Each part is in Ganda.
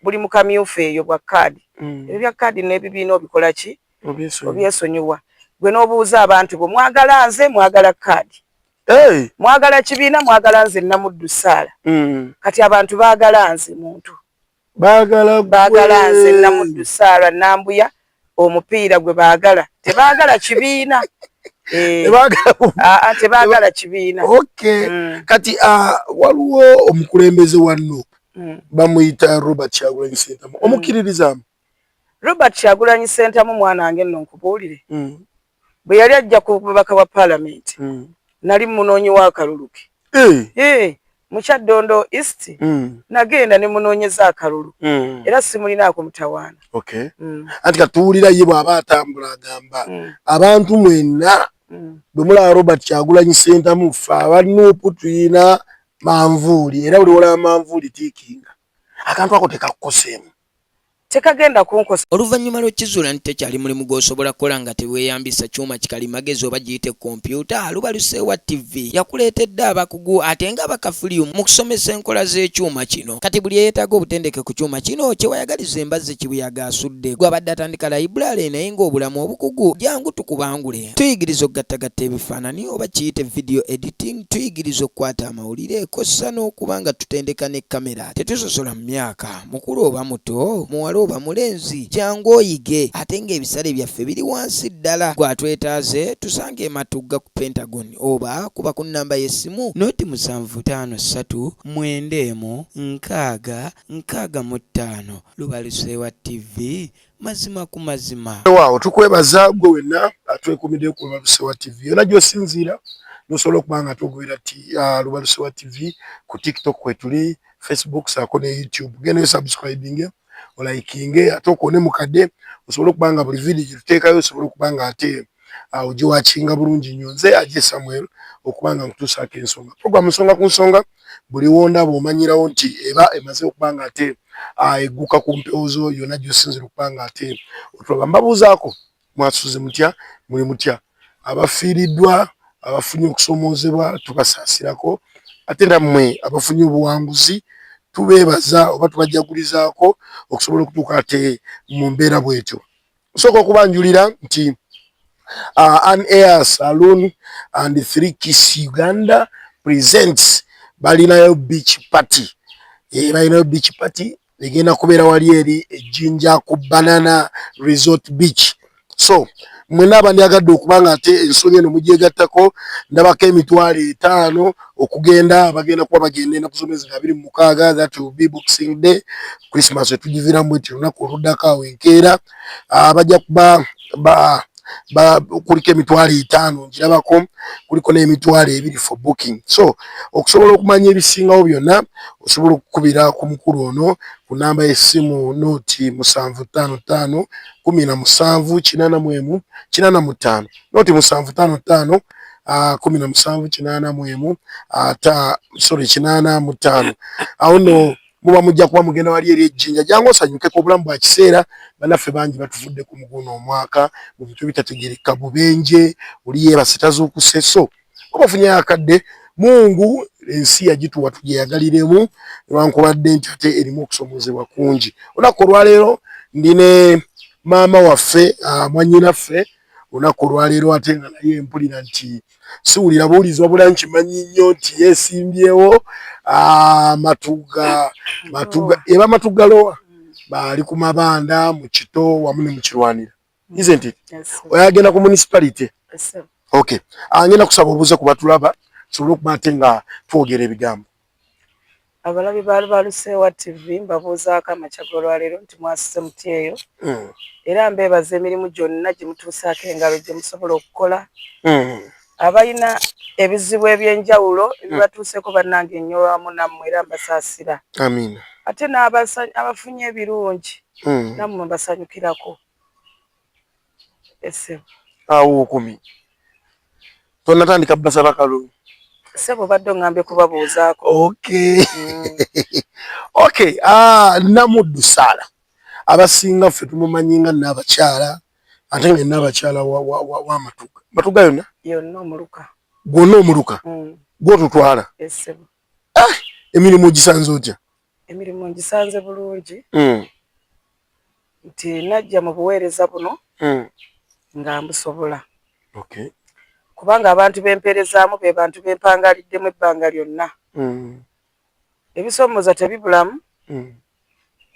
Buli mu kamyufu eyo bwa kaadi. Ebyo bya kaadi n'ebibiina obikola ki? Obyesonyiwa. Gwe n'obuuza abantu bo, mwagala nze, mwagala kaadi? Mwagala kibiina, mwagala nze Namuddu Saala? Kati abantu baagala nze muntu. Baagala. Baagala nze Namuddu Saala Nambuya. Omupiira gwe baagala, tebaagala kibiina. Tebaagala kibiina. Okay. Kati waliwo omukulembeze wa NUP, bamuyita Robert Kyagulanyi Ssentamu. Omukkiririzaamu? Robert Kyagulanyi Ssentamu mwana wange nno, nkubuulire, bwe yali ajja ku bubaka bwa paalamenti, nali munoonyi w'akalulu ke mu Kyaddondo East. Nagenda ne munoonyeza akalulu, era simulinaako mutawaana. Anti katuwulira ye bw'aba atambula agamba, abantu mwenna bwe mulaba Robert Kyagulanyi Ssentamu, ffe aba NUP tuyina manvuuli, era buli wolaba manvuuli tiikinga. Akantu ako tekakukoseemu? Tekagenda kunkosa. Oluvannyuma lw'okizuula nti tekyali mulimu gw'osobola kukola nga teweeyambisa kyuma kikalimagezi oba giyite kompyuta, Lubaluseewa TV yakuleetedde abakugu ate nga abakafulyu mu kusomesa enkola z'ekyuma kino. Kati buli eyeetaaga obutendeke ku kyuma kino, kyewayagaliza embazzi kibuyaga asudde. Gwabadde atandika library naye ng'obulamu obukugu, jangu tukubangule. Tuyigiriza okugattagatta ebifaananyi oba kiyite video editing, tuyigiriza okukwata amawulire, kw'ossa n'okuba nga tutendeka ne kamera. Tetusosola mu myaka, mukulu oba muto, muwala oba mulenzi, jangu oyige, ate ng'ebisale byaffe biri wansi ddala. Gwatwetaaze tusange ematugga ku Pentagon oba kuba ku nnamba y'essimu 0753916065. Lubaluseewa TV, mazima ku mazima. Waawo, tukwebaza gwe wenna atwekumidde ku Lubalusewa TV. Yonna gy'osinziira nosobola okuba nga tugwira ti Lubalusewa TV ku TikTok kwetuli, Facebook saako ne YouTube. Genda osubscribinge, olikinge, ate okoone mukadde osobole okuba nga buli video gyetuteekayo osobola okuba nga ate ogiwakinga bulungi nnyo. Nze Aje Samuel okuba nga nkutuusaako ensonga, program Nsonga ku Nsonga. Buli wondaba omanyirawo nti eba emaze okuba nga ate egguka ku mpewo zo yonna gy'osinzira okuba nga ate otulaba. Mbabuuzaako, mwasuze mutya? Muli mutya? Abafiiriddwa, abafunye okusomoozebwa, tubasaasirako, ate nammwe abafunye obuwanguzi tubeebaza oba tubajagulizaako okusobola okutuuka ate mu mbeera bwetyo. Nsooka okubanjulira nti An Air Saloon and Three Kiss Uganda presents, balinayo beach party. Balinayo beach party egenda kubeera wali eri ejjinja ku Banana Resort Beach. So mwena abandyagadde okuba nga ate ensonga eno mugyegattako, ndabako 50,000 okugenda. Bagenda kuba bagenda enaku z'omwezi nga 26, that will be Boxing Day. Christmas etugiviramu bweti olunaku oluddako awo enkeera. Bajja kuba kuliko 50,000 ngirabako, kuliko n'20,000 for booking. So okusobola okumanya ebisingawo byonna, osobola okukubira ku mukulu ono ku namba y'essimu 0755 17 81 85, 0755 17 81 ata, sorry, 85. Awo nno muba mujja kuba mugenda wali eri ejjinja. Jangu osanyukeko, obulamu bwa kiseera. Bannaffe bangi batuvudde ku muguno omwaka mu bintu ebitategereka, bubenje, oli yeebase tazuukuse. So oba ofunyeyo akadde, Mungu ensi yagituwa tugyeyagaliremu, newankubadde nti ate erimu okusomoozebwa kungi. Olunaku olwaleero ndi ne maama waffe, mwannyinaffe. Olunaku olwaleero ate nga naye mpulira nti siwulira buwulizi, wabula nkimanyi nnyo nti yeesimbyewo Matuga, Matuga eba Matuga Lower, baali ku Mabanda mu Kito wamu ne mu Kirwanira, isn't it? Oyagenda ku municipality. Okay, ngenda kusaba obuuze ku batulaba tusobole okuba ate nga twogera ebigambo. Abalabi ba Lubaluseewa TV, mbabuuzaako amakya g'olwaleero nti mwasuze mutya eyo? Era mbeebaza emirimu gyonna gye mutuusaako engalo gye musobola okukola. Abalina ebizibu ebyenjawulo ebibatuuseeko, bannange, nnyolwamu nammwe era mbasaasira. Amiina. Ate n'abafunye ebirungi, nammwe mbasanyukirako, essebo. Awo okumi tonatandika basaba kalulu. Ssebo, obadde oŋŋambye kubabuuzaako. Okay, Namuddu Saala, abasinga ffe tumumanyi nga Naabakyala, ate nga Naabakyala wa Matuga. Matuga yonna? Yonna, omuluka. Gwonna omuluka? Gwotutwala? Essebo. Emirimu ogisanze otya? Emirimu ngisanze bulungi. Nti najja mu buweereza buno nga mbusobola. Kubanga abantu bempeerezaamu be bantu bempangaliddemu ebbanga lyonna. Ebisomooza tebibulamu,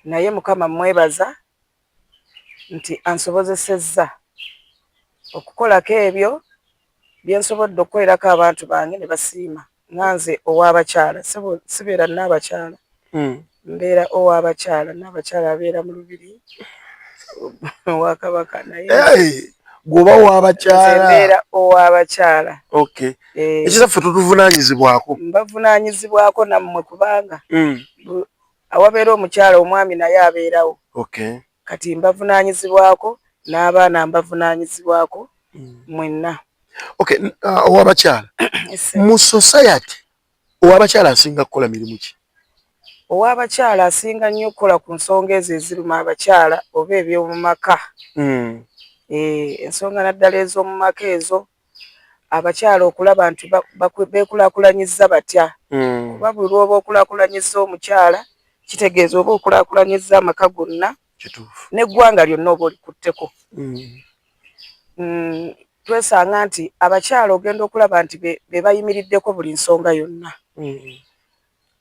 naye Mukama mmwebaza nti ansobozesezza okukolako ebyo bye nsobodde okukolerako abantu bange ne basiima nga nze ow'abakyala. Sibeera nnaabakyala, mbeera ow'abakyala. Nnaabakyala abeera mu lubiri owa Kabaka, naye gwoba ow'abakyala. Mbeera ow'abakyala. Okay. Ekisaffe tutuvunaanyizibwako. Mbavunaanyizibwako nammwe kubanga awabeera omukyala omwami naye abeerawo. Kati mbavunaanyizibwako n'abaana mbavunaanyizibwako mwenna. Okay, ow'abakyala. Mu society ow'abakyala asinga kukola mirimu ki? Ow'abakyala asinga nnyo okukola ku nsonga ezo eziruma abakyala oba eby'omu maka. Ensonga naddala ez'omu maka ezo abakyala okulaba nti beekulaakulanyizza batya. Kuba buli lw'oba okulaakulanyizza omukyala kitegeeza oba okulaakulanyizza amaka gonna n'eggwanga lyonna oba olikutteko. Twesanga nti abakyala ogenda okulaba nti be bayimiriddeko buli nsonga yonna.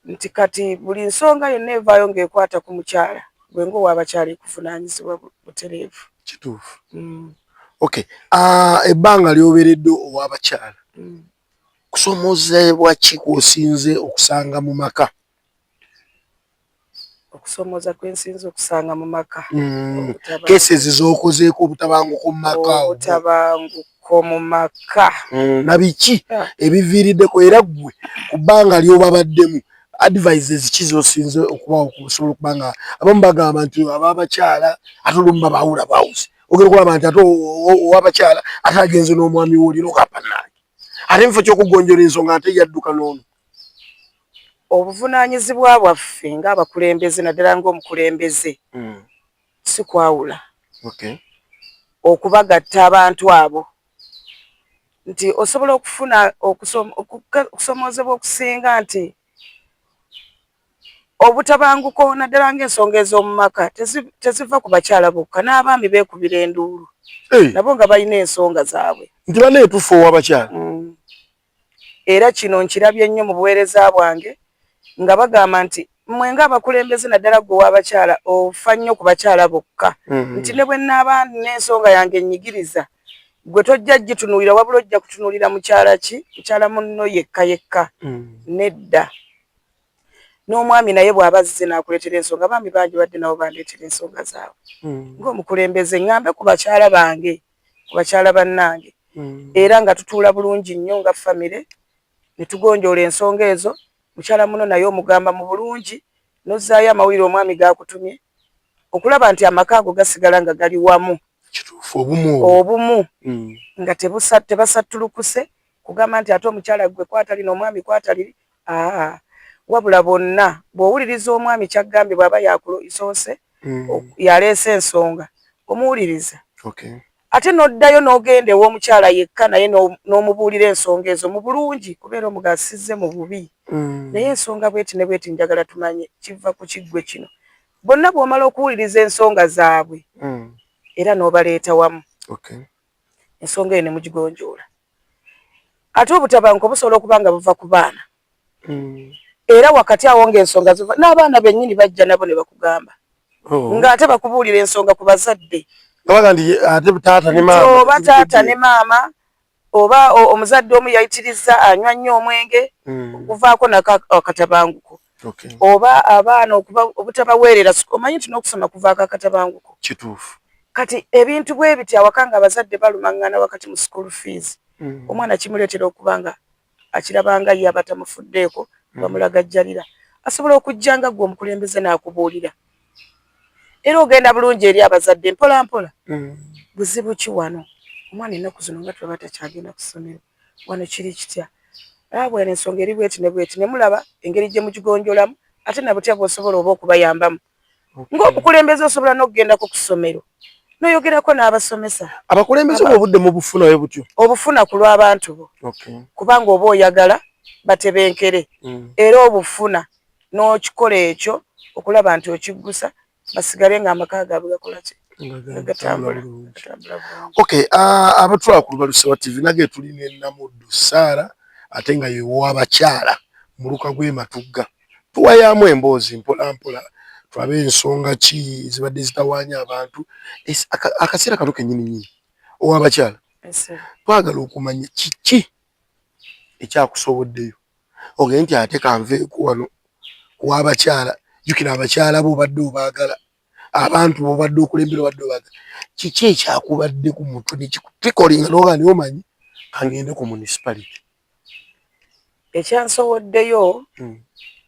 Nti kati buli nsonga yonna evaayo ng'ekwata ku mukyala gwe ng'ow'abakyala ekuvunaanyizibwa butereevu. Kituufu. Okay, ebbanga ly'obeeredde ow'abakyala, kusoomoozebwa ki kw'osinze okusanga mu maka? Okusoomooza kwe nsinze okusanga mu maka. Cases z'okozeeko, obutabanguko mu maka. Obutabanguko mu maka. Na biki ebiviiriddeko, era ggwe ku bbanga ly'obabaddemu advices ki z'osinze okubawa okusobola okuba nga abamu bagamba nti ab'abakyala ate olumu babaawula bwawuzi, ogenda okulaba nti ate ow'abakyala ate agenze n'omwami w'oli n'ogamba nange ate mu kifo ky'okugonjoola ensonga ate yadduka n'ono. Obuvunaanyizibwa bwaffe ng'abakulembeze naddala ng'omukulembeze si kwawula. Okubagatta abantu abo nti osobola okufuna okusomoozebwa okusinga nti obutabanguko naddala ng'ensonga ez'omu maka teziva ku bakyala bokka, n'abaami beekubira enduulu nabo nga balina ensonga zaabwe. Nti bannaye tufa ow'abakyala. Era kino nkirabye nnyo mu buweereza bwange nga bagamba nti mmwe ng'abakulembeze naddala ggwe ow'abakyala ofa nnyo ku bakyala bokka, nti ne bwe nnaaba n'ensonga yange ennyigiriza ggwe tojja gitunuulira wabula ojja kutunuulira mukyala ki mukyala munno yekka yekka. Nedda, n'omwami naye bw'aba azze n'akuleetera ensonga, abaami bangi badde nabo bandeetera ensonga zaabwe ng'omukulembeze ŋŋambe ku bakyala bange, ku bakyala bannange, era nga tutuula bulungi nnyo nga famire ne tugonjoola ensonga ezo. Mukyala muno naye omugamba mu bulungi n'ozzaayo amawulire omwami g'akutumye okulaba nti amaka ago gasigala nga gali wamu. Kituufu, obumu. Obumu nga tebasattulukuse kugamba nti ate omukyala ggwe kwata lino omwami kwata liri, aa wabula bonna bw'owuliriza omwami ky'aggambye bw'aba yakusoose yaleese ensonga omuwuliriza. Ate n'oddayo n'ogenda ew'omukyala yekka naye n'omubuulira ensonga ezo mu bulungi kubeera omugasizze mu bubi, naye ensonga bweti ne bweti njagala tumanye kiva ku kiggwe kino. Bonna bw'omala okuwuliriza ensonga zaabwe era n'obaleeta wamu, ensonga eyo ne mugigonjoola. Ate obutabanguko busobola okuba nga buva ku baana, era wakati awo ng'ensonga ziva n'abaana bennyini bajja nabo ne bakugamba ng'ate bakubuulira ensonga ku bazadde oba taata ne maama oba omuzadde omu yayitirizza anywa nnyo omwenge okuvaako nako akatabanguko, oba abaana obutabaweerera. Omanyi nti n'okusoma kuvaako akatabanguko. Kituufu. Kati ebintu bwe biti awaka nga abazadde balumaŋŋana wakati mu school fees, omwana kimuleetera okuba nga akirabanga ye abatamufuddeeko bamulagajjalira. Asobola okujja nga ggwe omukulembeze n'akubuulira, era ogenda bulungi eri abazadde mpola mpola. Buzibu ki wano? Omwana ennaku zino nga tulaba takyagenda ku ssomero, wano kiri kitya? Bweno ensonga eri bweti ne bweti, ne mulaba engeri gye mugigonjolamu ate na butya bw'osobola oba okubayambamu. Ng'omukulembeze osobola n'okugendako ku ssomero n'oyogerako n'abasomesa. Abakulembeze obwo obudde mubufunayo butyo? Obufuna ku lw'abantu bo, kubanga oba oyagala batebenkere, era obufuna n'okikola ekyo okulaba nti okiggusa basigale nga amaka gaabwe gakola ki, nga gatambula bulungi. Okay, abatulaba ku Lubalusewa TV, nage tuli ne Namuddu Sarah, ate nga ye w'abakyala muluka gw'e Matugga. Tuwayaamu emboozi mpola mpola, tulabe ensonga ki zibadde zitawaanya abantu akaseera kano kennyini nnyini. Ow'abakyala, twagala okumanya kiki ekyakusoboddeyo ogende nti ate kanveeko wano kuw'abakyala. Jjukira abakyala bo obadde obaagala, abantu bobadde okulembera obadde obaagala. Kiki ekyakubadde ku mutwe nekikutrikolinga noga naye omanyi kangende ku municipality? Ekyansowoddeyo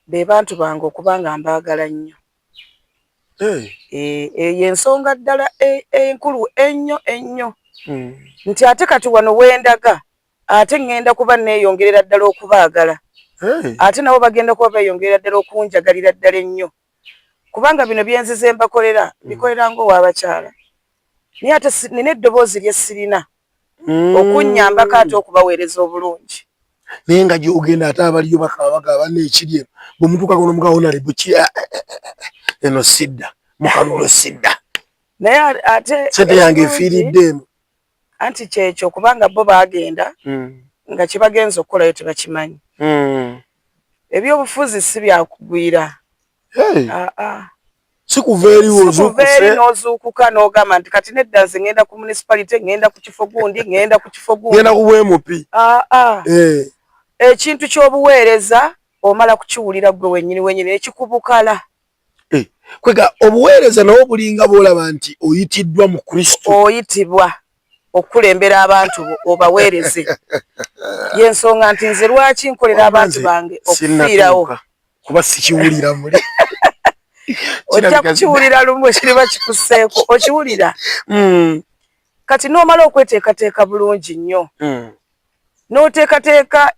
be bantu bange, okuba nga mbaagala nnyo. Eyo ensonga ddala enkulu ennyo ennyo, nti ate kati wano wendaga ate ŋŋenda kuba neeyongerera ddala okubaagala, ate nabo bagenda kuba beeyongerera ddala okunjagalira ddala ennyo, kubanga bino byenzize mbakolera, bikolera ng'ow'abakyala, naye ate nina eddoboozi lye sirina okunnyambako ate okubaweereza obulungi. Naye nga gyogenda ate abaliyo bakaba bagaba banne, ekiri eno bwemutuukako nomugawo nalebo ki eno sidda mukalulo sidda. Naye ate sente yange efiiridde eno. Anti kyekyo, kubanga bo baagenda nga kye bagenza okukolayo tebakimanyi. Ebyobufuzi si byakugwira. Aa. Si kuva eri. Sikuva eri n'ozuukuka n'ogamba nti kati nedda, nze ŋŋenda ku municipality, ŋŋenda ku kifo gundi, ŋŋenda ku kifo gundi. Ngenda ku bw'MP. Aa. Ekintu ky'obuweereza omala kukiwulira ggwe wennyini wennyini ekikubukala. Kwega obuweereza nawo bulinga bwolaba nti oyitiddwa mu Kristo. Oyitibwa okukulembera abantu bo obaweereze. Yensonga nti nze lwaki nkolera abantu bange okufiirawo. Sinnatuuka kuba sikiwulira muli. Ojja kukiwulira lumu, kiriba kikusseeko okiwulira. Kati n'omala okweteekateeka bulungi nnyo, n'oteekateeka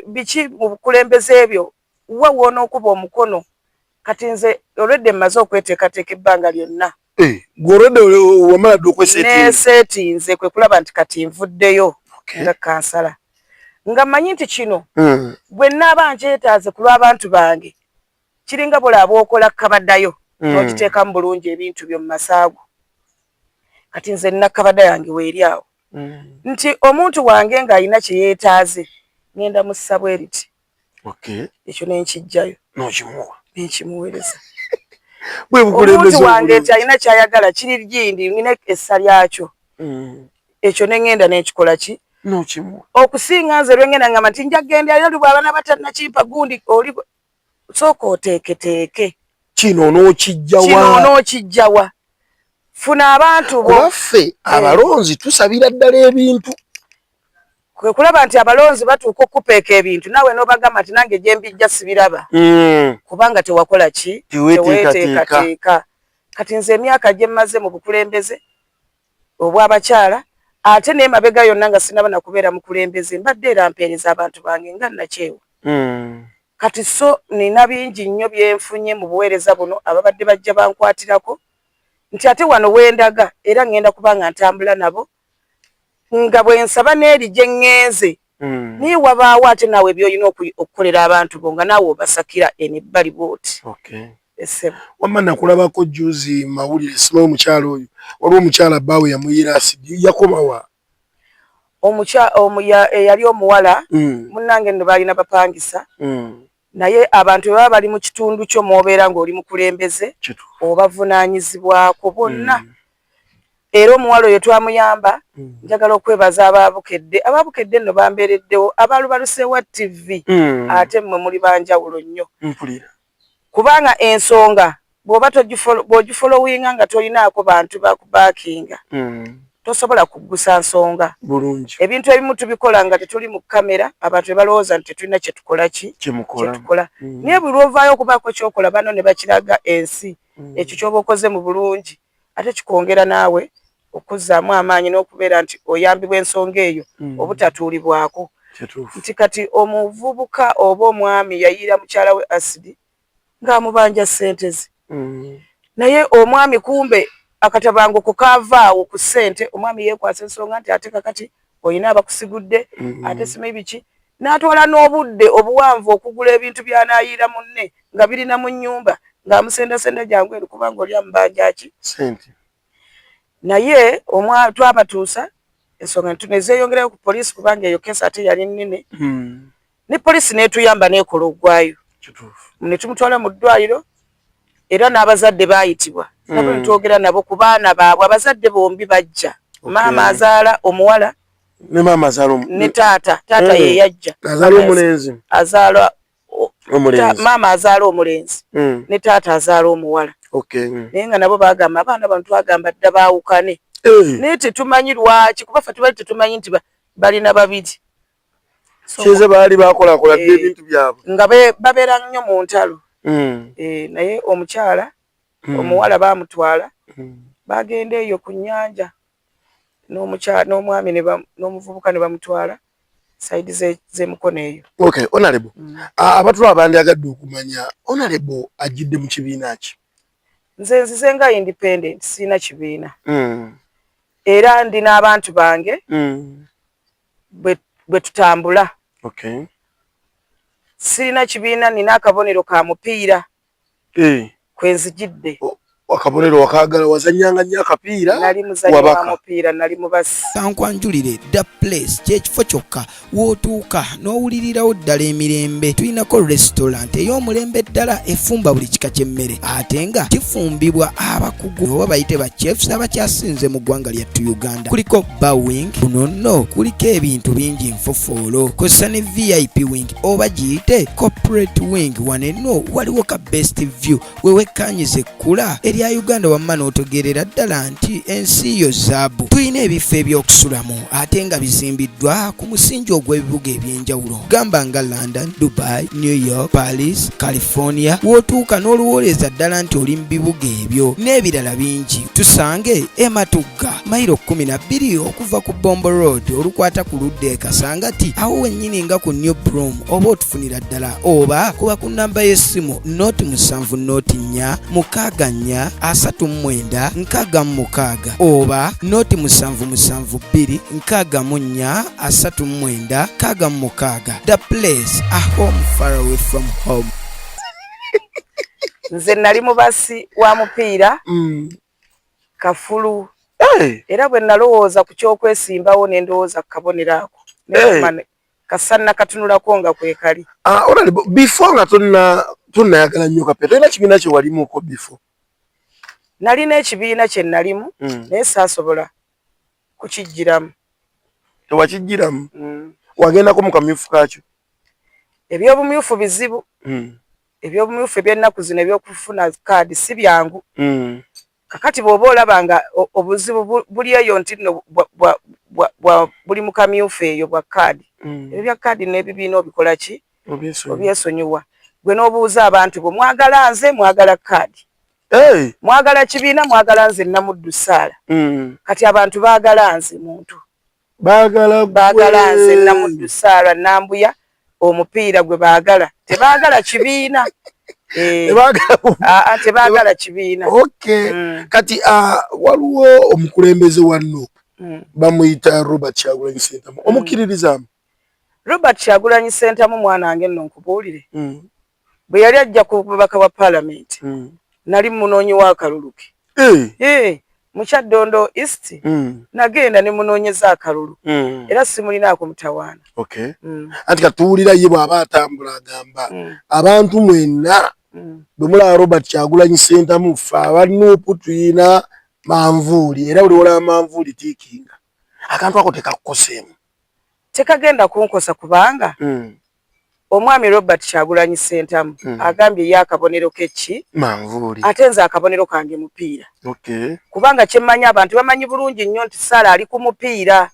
biki mu bukulembeze ebyo wa w'onookuba omukono. Kati nze olwedde mmaze okweteekateeka ebbanga lyonna. Gwe olwedde wamala dda okwesetinga? Neeseetinze, kwe kulaba nti kati nvuddeyo nga kansala, nga mmanyi nti kino bwe nnaaba nkyetaaze ku lw'abantu bange, kiringa bulaba okola kabaddayo n'ogiteekamu bulungi ebintu byo mu masaago. Kati nze nina kabada yange weeri awo, nti omuntu wange ng'alina kye yeetaaze ŋŋenda mu ssa bwe riti, ekyo ne nkijjayo n'okimuwa. Nenkimuweereza. Bwe bukulembeze. Omuntu wange nti alina kyayagala kiri gindi, nina essa lyakyo, ekyo ne ŋŋenda nenkikola ki, n'okimuwa. Okusinga nze lwe ŋŋenda ngamba nti nja kgenda era bw'aba nabatanakimpa gundi oli. Sooka oteeketeeke. Kino onookijjawa? Kino onookijjawa? Funa abantu bo. Kubaffe abalonzi tusabira ddala ebintu. Kwe kulaba nti abalonzi batuuka okupeeka ebintu, naawe n'obagamba nti nange gye mbijja sibiraba, kubanga tewakola ki? Teweeteekateeka. Teweeteekateeka. Kati nze emyaka gye mmaze mu bukulembeze obw'abakyala, ate n'emabega yonna nga sinaba nakubeera mukulembeze, mbadde era mpeereza abantu bange nga nakyewa. Kati so nina bingi nnyo byenfunye mu buweereza buno, ababadde bajja bankwatirako nti ate wano wendaga era ŋŋenda kuba nga ntambula nabo nga bwe nsaba n'eri gye ŋŋenze. Naye wabaawo ate naawe by'olina okukolera abantu bo nga naawe obasakira eno ebbali bw'oti. Essebo. Wamma nakulabako juzi mawulire, simanyi omukyala oyo, waliwo omukyala bbaawe yamuyiira asidi, yakomawa? Eyali omuwala munnange nno baalina bapangisa, naye abantu bwe baba bali mu kitundu kyo mw'obeera ng'oli mukulembeze, obavunaanyizibwako bonna. Era omuwala oyo twamuyamba. Njagala okwebaza ababukedde. Ababukedde nno bambeereddewo, abalubalusewa TV. Ate mmwe muli banjawulo nnyo, mpulira kubanga ensonga bw'oba bw'ogifolowinga nga tolinaako bantu bakubaakinga, tosobola kuggusa nsonga. Bulungi. Ebintu ebimu tubikola nga tetuli mu kamera, abantu ne balowooza nti tetulina kyetukola ki kyemukola. Kyetukola. Naye buli lwovaayo okubaako kyokola, banno ne bakiraga ensi, ekyo kyoba okoze mu bulungi ate kikwongera naawe okuzzaamu amaanyi n'okubeera nti oyambibwa ensonga eyo obutatuulibwako. Nti kati omuvubuka oba omwami yayiira mukyala we asidi ng'amubanja ssente ze, naye omwami kumbe akatabanguko kaavaawo ku ssente. Omwami yeekwasa ensonga nti ate kakati olina abakusigudde, ate simanyi biki, n'atwala n'obudde obuwanvu okugula ebintu by'anaayiira munne nga birina mu nnyumba. Ng'amusendasenda jangu eno kubanga oli amubanja ki sente. Naye twabatuusa ensonga nezeeyongerayo ku poliisi kubanga eyo case ate yali nnene. Ne poliisi n'etuyamba n'ekola ogwayo ne tumutwala mu ddwaliro, era n'abazadde baayitibwa nabo ne twogera nabo ku baana baabwe. Abazadde bombi bajja, maama azaala omuwala ne maama azaala ne taata. Taata ye yajja. Azaala omulenzi. Azaala maama azaala omulenzi ne taata azaala omuwala. Naye nga nabo bagamba abaana bano twagamba dda baawukane, naye tetumanyi lwaki, kuba ffe tubali tetumanyi nti balina babiri. Kize baali bakolakola dda ebintu byabwe. Nga babeera nnyo mu ntalo. Naye omukyala omuwala baamutwala, bagenda eyo ku nnyanja n'omwami n'omuvubuka ne bamutwala side z'emukono eyo. Okay, honorable, abatulaba bandyagadde okumanya, honorable ajjidde mu kibiina ki? Nze nzize nga independent, siina kibiina. Era ndi n'abantu bange bwe tutambula. Sirina kibiina, nina akabonero ka mupiira kwenzijidde. Akabonero wakaagala, wazannyanga nnyo akapiira? Nali muzannyi wa mupiira, nali mubasi. Kankwanjulire The Place, kyekifo kyokka w'otuuka n'owulirirawo ddala emirembe. Tulinako restaurant ey'omulembe ddala efumba buli kika ky'emmere, ate nga kifumbibwa abakugu oba bayite ba chefs abakyasinze mu ggwanga lyattu Uganda. Kuliko bar wing, kuno nno kuliko ebintu bingi nfofoolo, kw'ossa ne VIP wing oba giyite corporate wing. Wano enno waliwo ka best view wewekkanyiza ekkula erya Uganda, wamma n'otegeerera ddala nti ensi yo zaabu. Tulina ebifo ebyokusulamu ate nga bizimbiddwa ku musingi ogw'ebibuga ebyenjawulo, gamba nga London, Dubai, New York, Paris, California, w'otuuka n'olowooleza ddala nti oli mu bibuga ebyo n'ebirala bingi. Tusange Ematugga, mayiro 12 okuva ku Bombo Road olukwata ku ludda e Kasangati, awo wennyini nga ku New Broom, oba otufunira ddala oba kuba ku namba y'essimu 0 70 64 39 66 oba 0 772 64 39 66. The Place, a home far away from home. Nze nali mubasi wa mupiira kafulu. Era bwe nalowooza ku kyokwesimbawo ne ndowooza ku kabonero ako, kasa nakatunulako nga kwekali. Ah, honorable, before nga tonna tonnayagala nnyo kapiira, tolina kibiina kye walimuuko before? Nalina ekibiina kye nalimu, naye saasobola kukijjiramu. Tewakijjiramu? Wagendako mu kamyufu kaakyo? Ebyobumyufu bizibu. Ebyobumyufu ebyennaku zino ebyokufuna kaadi si byangu. Kakati bw'oba olaba nga obuzibu buli eyo nti nno buli mu kamyufu eyo bwa kaadi, ebyo bya kaadi n'ebibiina obikola ki? Obyesonyiwa. Gwe n'obuuza abantu bo, mwagala nze, mwagala kaadi, mwagala kibiina, mwagala nze Namuddu Saala? Kati abantu baagala nze muntu. Baagala? Baagala nze Namuddu Saala Nambuya, omupiira gwe baagala, tebaagala kibiina. Tebaagala kibiina. Okay. Kati waliwo omukulembeze wa NUP, bamuyita Robert Kyagulanyi Ssentamu, omukkiririzaamu? Robert Kyagulanyi Ssentamu mwana wange nno, nkubuulire, bwe yali ajja ku bubaka bwa paalamenti, nali munoonyi w'akalulu ke mu Kyaddondo East. Nagenda ne munoonyeza akalulu, era simulinaako mutawaana. Anti katuwulira ye bw'aba atambula agamba, abantu mwenna bwe mulaba Robert Kyagulanyi Ssentamu, ffe aba NUP tuyina manvuuli, era buli wolaba manvuuli tiikinga. Akantu ako tekakukoseemu? Tekagenda kunkosa kubanga omwami Robert Kyagulanyi Ssentamu agambye ye akabonero ke ki? Manvuuli. Ate nze akabonero kange mupiira, kubanga kyemmanyi abantu bamanyi bulungi nnyo nti Saala ali ku mupiira.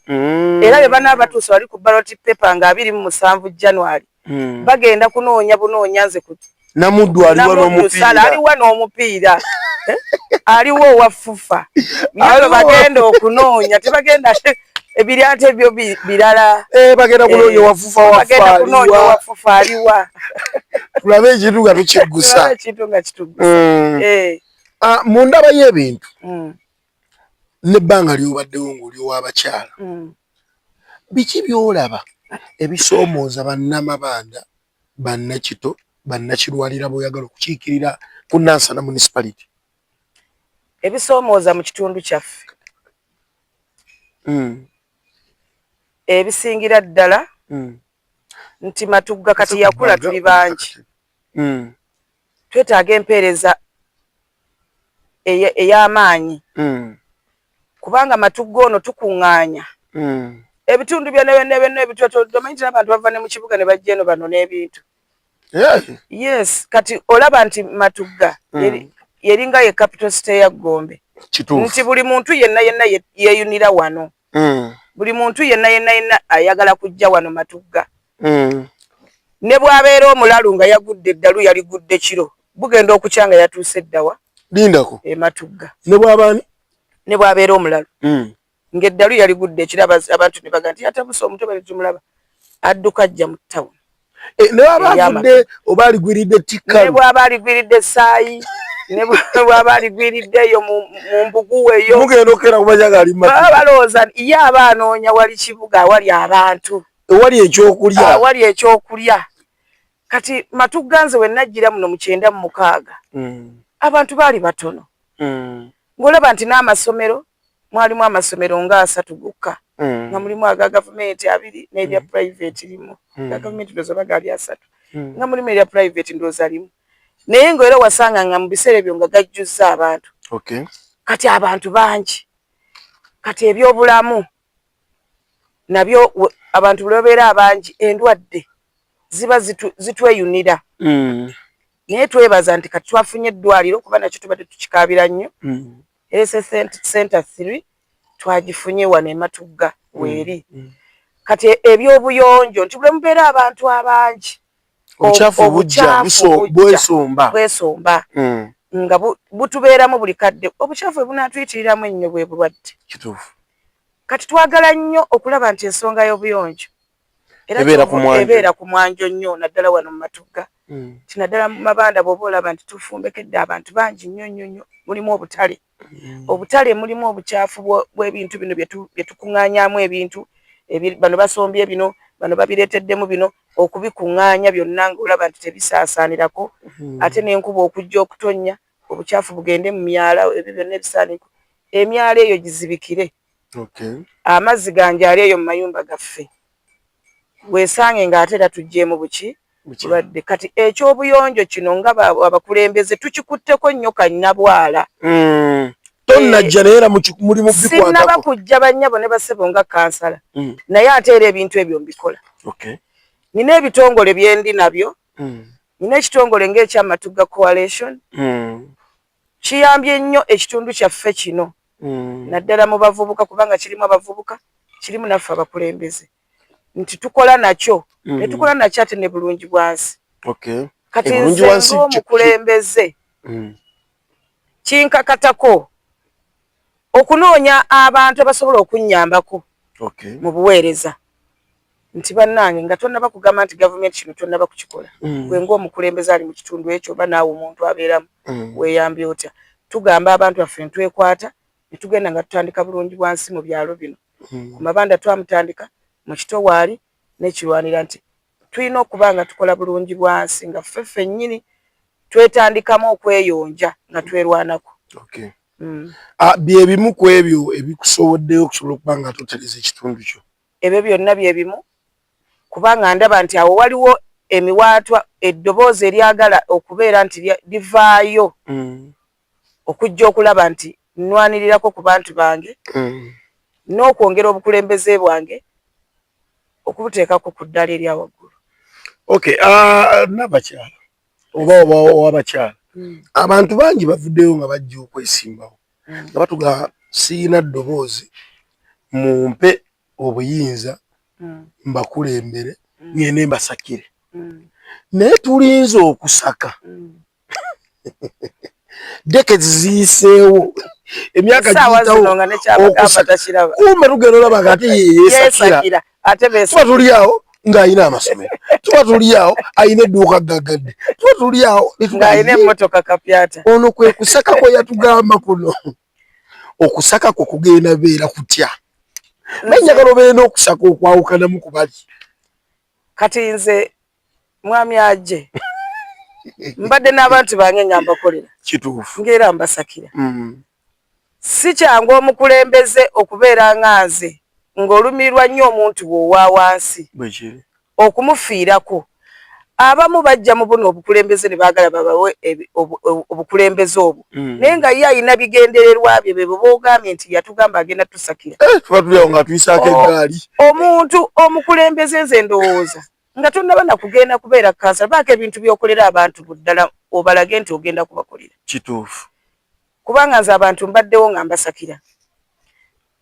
Era bwe banaaba batuuse wali ku ballot paper nga 27 January, bagenda kunoonya bunoonya nze ku Namuddu aliwa n'omupiira. Aliwa n'omupiira. Eh? Aliwo owa FUFA naye bagenda okunoonya, tebagenda ebiri ate ebyo birala. Eh, bagenda kunoonya owa FUFA. Bagenda kunoonya owa FUFA aliwa. Tulabe ekintu nga tukiggusa. Ekintu nga kituggusa. Eh. Ah, mu ndaba y'ebintu n'ebbanga ly'obaddewo ng'oli ow'abakyala, biki by'olaba ebisoomooza bannamabanda, bannakito, bannakirwalira b'oyagala okukiikirira ku Nansana Municipality? Ebisoomooza mu kitundu kyaffe ebisingira ddala nti Matugga kati yakula, tuli bangi, twetaaga empeereza ey'amaanyi kubanga Matugga ono tukuŋŋaanya ebitundu byonna byonna byonna ebitwetolodde. Omanyi nti n'abantu bava ne mu kibuga ne bajja eno bano n'ebintu. Yes, kati olaba nti Matugga yeringa ye capital city ya Gombe, nti buli muntu yenna yenna yeeyunira wano, buli muntu yenna yenna yenna ayagala kujja wano Matugga. Ne bw'abeera omulalu nga yagudde eddalu, yaligudde kiro, bugenda okukya nga yatuuse eddawa. Lindako. E Matugga. Ne bw'abaani? Ne bw'abeera omulalu ng'eddalu yaligudde ekiro, abantu ne baga nti yatabuse omutwe, bali tumulaba adduka ajja mu tawuni. Eh, ne bw'aba avudde oba aligwiridde tikkalu. Ne bw'aba aligwiridde essaayi, ne bw'aba aligwiridde eyo mu mbuguwa eyo. Mugenda okukera kumaja nga ali. Baba balowooza ye aba anoonya wali kibuga awali abantu. Ewali ekyokulya. Awali ekyokulya. Kati Matugga nze we najjira muno mu 96, abantu baali batono, ng'olaba nti n'amasomero, mwalimu amasomero nga 30 gokka, nga mulimu aga gavumenti 2 n'erya private limu. Ga gavumenti ndowooza oba gaali 3, nga mulimu erya private ndowooza limu, naye ng'era wasanga nga mu biseera ebyo nga gajjuzza abantu. Kati abantu bangi, kati ebyobulamu nabyo, abantu bwe babeera abangi endwadde ziba zitweyunira. Naye twebaza nti kati twafunye eddwaliro, kuba nakyo tubadde tukikaabira nnyo. Health center 3 twagifunye wano e Matugga weeri. Kati ebyobuyonjo, nti bwe mubeera abantu abangi, obukyafu bujja bwesomba. Bwesomba nga butubeeramu buli kadde. Obukyafu bwe bunaatuyitiriramu ennyo bwe bulwadde. Kati twagala nnyo okulaba nti ensonga y'obuyonjo ebeera ku mwanjo nnyo, naddala wano mu Matugga, ti naddala mu mabanda. Bw'oba olaba nti tufumbekedde abantu bangi nnyo nnyo nnyo, mulimu obutale, obutale mulimu obukyafu bw'ebintu bino bye tukuŋŋaanyaamu ebintu. Bano basombye bino, bano babireeteddemu bino, okubikuŋŋaanya byonna ng'olaba nti tebisaasaanirako. Ate n'enkuba okujja okutonnya, obukyafu bugende mu myala, ebyo byonna ebisaaniko, emyala eyo gizibikire, amazzi ganjaali eyo mu mayumba gaffe, weesange ng'ate era tuggyeemu buki bulwadde. Kati ekyobuyonjo kino nga abakulembeze tukikutteko nnyo kannabwala. Tonnajja naye era mulimu. Sinnaba kujja, bannyabo ne basebo, nga kansala, naye ate era ebintu ebyo mbikola. Nina ebitongole byendi nabyo. Nina ekitongole ng'ekyamatugga Coalition, kiyambye nnyo ekitundu kyaffe kino, naddala mu bavubuka, kubanga kirimu abavubuka, kirimu naffe abakulembeze, nti tukola nakyo ne tukola nakyo ate ne Bulungi Bwansi. Kati nze ng'omukulembeze kinkakatako okunoonya abantu abasobola okunnyambako mu buweereza, nti bannange, nga tonnaba kugamba nti gavumenti kino tonnaba kukikola, gwe ng'omukulembeze ali mu kitundu ekyo oba naawe omuntu abeeramu, weeyambye otya? Tugamba abantu baffe ntwekwata ne tugenda nga tutandika Bulungi Bwansi mu byalo bino. Ku mabanda twamutandika, mu kitowaali n'ekirwanira, nti tulina okuba nga tukola Bulungi Bwansi nga ffe ffennyini twetandikamu okweyonja nga twerwanako. Bye bimu ku ebyo ebikusoboddeyo okusobola okuba nga totereza ekitundu kyo? Ebyo byonna bye bimu, kubanga ndaba nti awo waliwo emiwaatwa, eddoboozi eryagala okubeera nti livaayo okujja okulaba nti nnwanirirako ku bantu bange n'okwongera obukulembeze bwange okubuteekako ku ddala erya waggulu. Okay, nabakyala oba oba owabakyala, abantu bangi bavuddeyo nga bajja okwesimbawo nga batugamba, "Siina ddoboozi, mumpe obuyinza mbakulembere, ngende mbasakire." Naye tulinze okusaka decades ziyiseewo, emyaka giyitawo, kumbe tugenda olaba nga ate yeyesakira. Tuba tuli awo ng'alina amasomero, tuba tuli awo alina edduuka gaggadde, tuba tuli awo ono kwe kusaka kwe yatugamba kuno. Okusaka kwe kugenda beera kutya? Naye njagala obeere n'okusaka okwawukanamu ku bali. Kati nze, mwami, aje Mbadde n'abantu bange nga mbakolera. Kituufu. Ng'era mbasakira. Si kyangu omukulembeze okubeera nga nze ng'olumirirwa nnyo omuntu bw'owa wansi. Bwekiri. Okumufiirako. Abamu bajja mu buno obukulembeze ne baagala babawe obukulembeze obwo. Naye nga ye alina bigendererwa bye bye boogambye nti yatugamba agenda tusakira. Tuba tuli awo nga tuyisaako eggaali. Omuntu omukulembeze nze ndowooza nga tonnaba na kugenda kubeera kansala, baako ebintu by'okolera abantu ddala obalage nti ogenda kubakolera. Kituufu. Kubanga nze abantu mbaddewo nga mbasakira.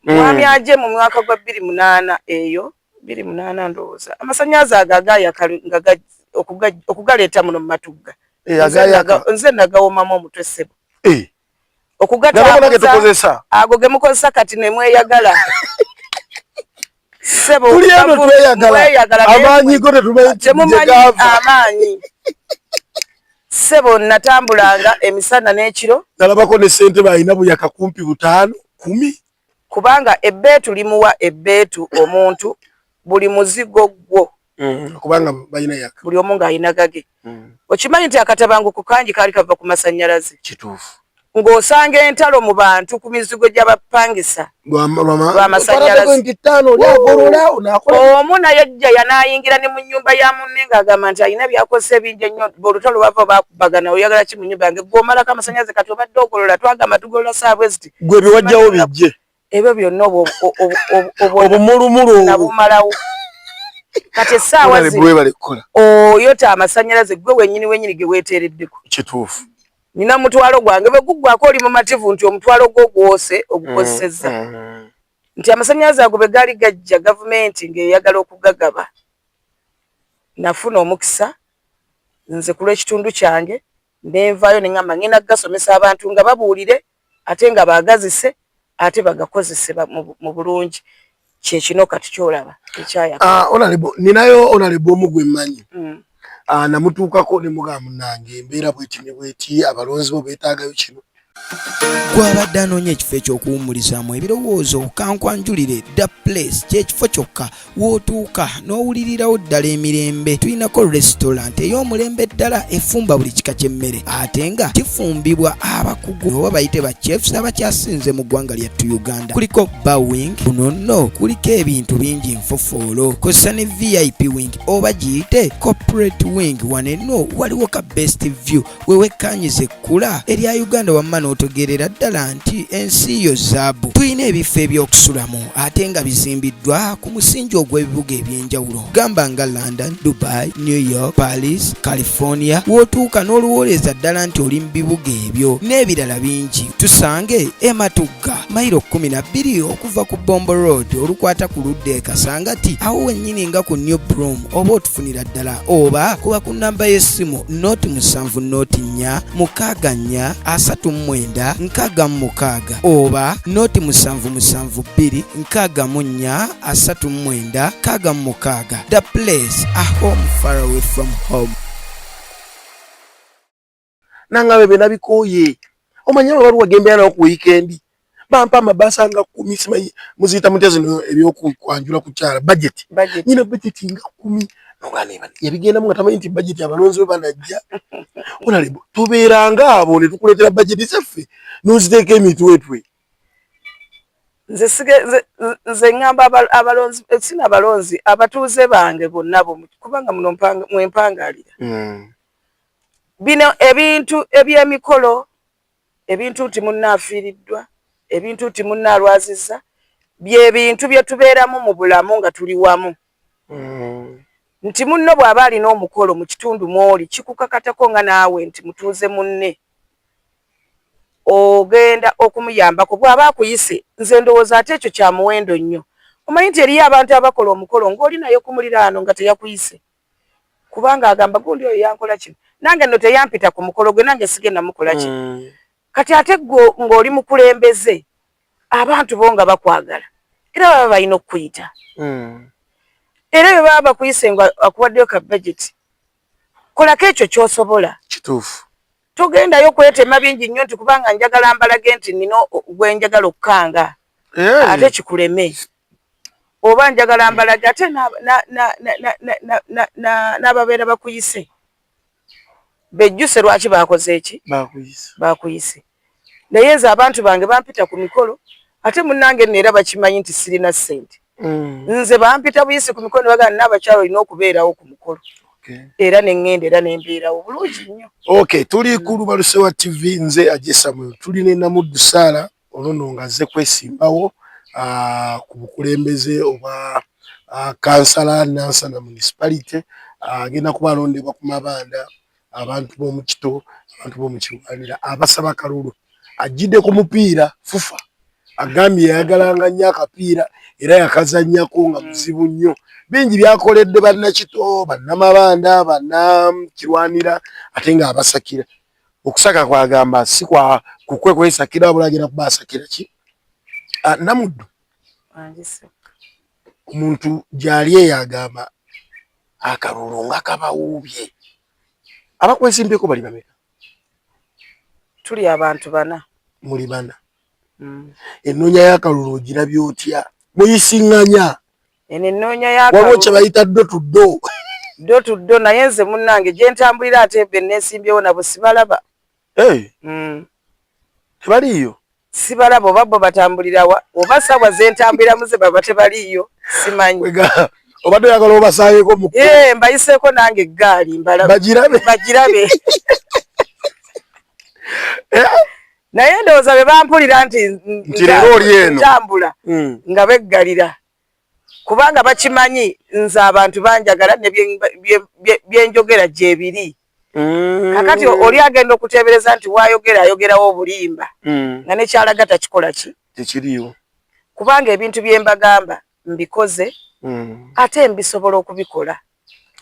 Mwami aje mu mwaka gwa 2008 eyo, 2008 ndowooza, amasannyalaze ago agaayaka nga okugaleeta muno mu Matugga. Nze nagawomamu omutwe ssebo. Okugatambuza ago ge mukozesa kati ne mweyagala. Ssebo, tuli eno tweyagala, amaanyi go tetumanyi temumanyi amaanyi. Ssebo, natambulanga emisana n'ekiro. Nalabako ne ssente balina buyaka kumpi 5 10. Kubanga ebbeetu limuwa ebbeetu omuntu buli muzigo gwo. Kubanga balina yaka. Buli omu ng'alina gage. Okimanyi nti akatabanguko kangi kaali kava ku masannyalaze. Kituufu. Ng'osanga entalo mu bantu ku mizigo gy'abapangisa. Lw'amasannyalaze. Omu naye ajja yanaayingira ne mu nnyumba ya munne ng'agamba nti alina by'akozesa ebingi ennyo, olutalo lwava baakubagana, oyagala ki mu nnyumba yange? Ggwe omalako amasannyalaze kati obadde ogolola, twagamba tugolola ssaawa bwe ziti. Ggwe bye wajjawo bijje. Ebyo byonna obumulumulu nabumalawo. Kati essaawa zino oyota amasannyalaze ggwe wennyini wennyini ge weeteereddeko. Kituufu. Nina mutwalo gwange bwe guggwako oli mumativu nti omutwalo gwo gwose ogukozesezza. Nti amasannyalaze ago bwe gaali gajja gavumenti ng'eyagala okugagaba. Nafuna omukisa nze ku lw'ekitundu kyange ne nvaayo ne ŋŋamba ngenda kugasomesa abantu nga babuulire ate nga baagazise ate bagakozese mu bulungi. Kye kino kati ky'olaba ekyayaka. Honorable, ninayo honorable omu gwe mmanyi. Namutuukako ne mugamba munnange embeera bweti ne bweti, abalonzi bo beetaagayo kino. Gw'abadde anoonya ekifo eky'okuwummulizaamu ebirowoozo, kankwanjulire The Place. Ky'ekifo kyokka w'otuuka n'owulirirawo ddala emirembe. Tulinako restaurant ey'omulembe ddala efumba buli kika ky'emmere ate nga kifumbibwa abakugu oba bayite ba chefs abakyasinze mu ggwanga lyattu Uganda. Kuliko bar wing, kuno nno kuliko ebintu bingi nfofoolo, kozesa ne VIP wing oba giyite corporate wing. Wano eno waliwo ka best view we wekkaanyiza ekkula erya Uganda wamma n'otegeerera ddala nti ensi yo zaabu. Tulina ebifo eby'okusulamu ate nga bizimbiddwa ku musingi ogw'ebibuga eby'enjawulo gamba nga London, Dubai, New York, Paris, California, w'otuuka n'olowooleza ddala nti oli mu bibuga ebyo n'ebirala bingi. Tusange e Matugga, mayiro 12 okuva ku Bombo Road olukwata ku ludda e Kasangati, awo wennyini nga ku New Broom oba otufunira ddala, oba kuba ku nnamba y'essimu 0 7 0 4 6 4 39 66 oba 0 7 7 2 64 39 66. The Place, a home far away from home. Nangabe bye nabikooye. Omanyi ababaluwa gembeera nawo ku wiikendi bampa amabaasa nga 10, simanyi muziyita mutya zino ebyokwanjula kukyala budget. Nyina budget nga 10 yabigendamu nga tamanyi nti budget abalonzi be banajja. Honorable, tubeeranga abo ne tukuleetera budget zaffe n'oziteeka emitwetwe. Nze ŋŋamba abalonzi, sina abalonzi, abatuuze bange bonna kubanga muno mwempangalira. Bino ebintu eby'emikolo, ebintu nti munno afiiriddwa, ebintu nti munno alwazizza, bye bintu bye tubeeramu mu bulamu nga tuli wamu. Nti munno bw'aba alina omukolo mu kitundu mw'oli, kikukakatako nga naawe nti mutuuze munne ogenda okumuyambako bw'aba akuyise. Nze ndowooza ate ekyo kya muwendo nnyo. Omanyi nti eriyo abantu abakola omukolo ng'oli naye ku muliraano nga teyakuyise, kubanga agamba gundi oyo yankola kino, nange nno teyampita ku mukolo gwe, nange sigenda mukola kino. Kati ate gwe ng'oli mukulembeze, abantu bo nga bakwagala era baba balina okukuyita. Era bwe baba bakuyise nga akuwaddeyo ka budget, kolako ekyo ky'osobola. Kituufu. Togendayo kwetema bingi nnyo nti kubanga njagala mbalage nti nina gwe njagala okukanga ate kikuleme, oba njagala mbalage ate n'ababeera bakuyise. Bejjuse lwaki bakoze eki bakuyise. Naye nze abantu bange bampita ku mikolo, ate munnange nno era bakimanyi nti sirina ssente. Nze bampita buyisi ku mikolo ne bagamba n'abakyala olina okubeerawo ku mukolo. Era ne ŋŋenda era ne mbeerawo bulungi nnyo. Okay, tuli ku Lubalusewa TV, nze Aje Samuel, tuli ne Namuddu Sarah ono nno ng'azze kwesimbawo ku bukulembeze obwa kansala Nansana Municipality, agenda kuba alondebwa ku mabanda abantu b'omu Kito, abantu b'omu Kirwanira abasaba kalulu. Ajjidde ku mupiira FUFA, agambye yayagalanga nnyo akapiira era yakazannyako nga muzibu nnyo. Bingi byakoledde bannakito, bannamabanda, bannakirwanira ate ng'abasakira. Okusaka kwagamba si kwa kukwe kwesakira wabula agenda kuba asakira ki? Namuddu, omuntu gy'ali eyo agamba akalulu nga kabawuubye. Abakwesimbyeko bali bameka? Tuli abantu bana. Muli bana. Ennoonya y'akalulu ogirabye otya? Muyisiŋŋanya? Eno ennoonya y'akalulu. Waliwo kye bayita do to do. Do to do, naye nze munnange gye ntambulira ate be neesimbyewo nabo sibalaba. Tebaliiyo? Sibalaba, oba bo batambulirawa, oba ssaawa ze ntambuliramu ze baba tebaliiyo, simanyi. Obadde oyagala obasaayeko mu Mbayiseeko nange eggaali mbalabe. Bagirabe. Bagirabe. Naye ndowooza be bampulira nti Nti leero oli eno. Ntambula nga beggalira. Kubanga bakimanyi nze abantu banjagala ne byenjogera gyebiri. Kakati oli agenda okuteebereza nti waayogera ayogerawo obulimba. Nga ne kyalaga takikola ki? Tekiriiwo. Kubanga ebintu bye mbagamba mbikoze, ate mbisobola okubikola.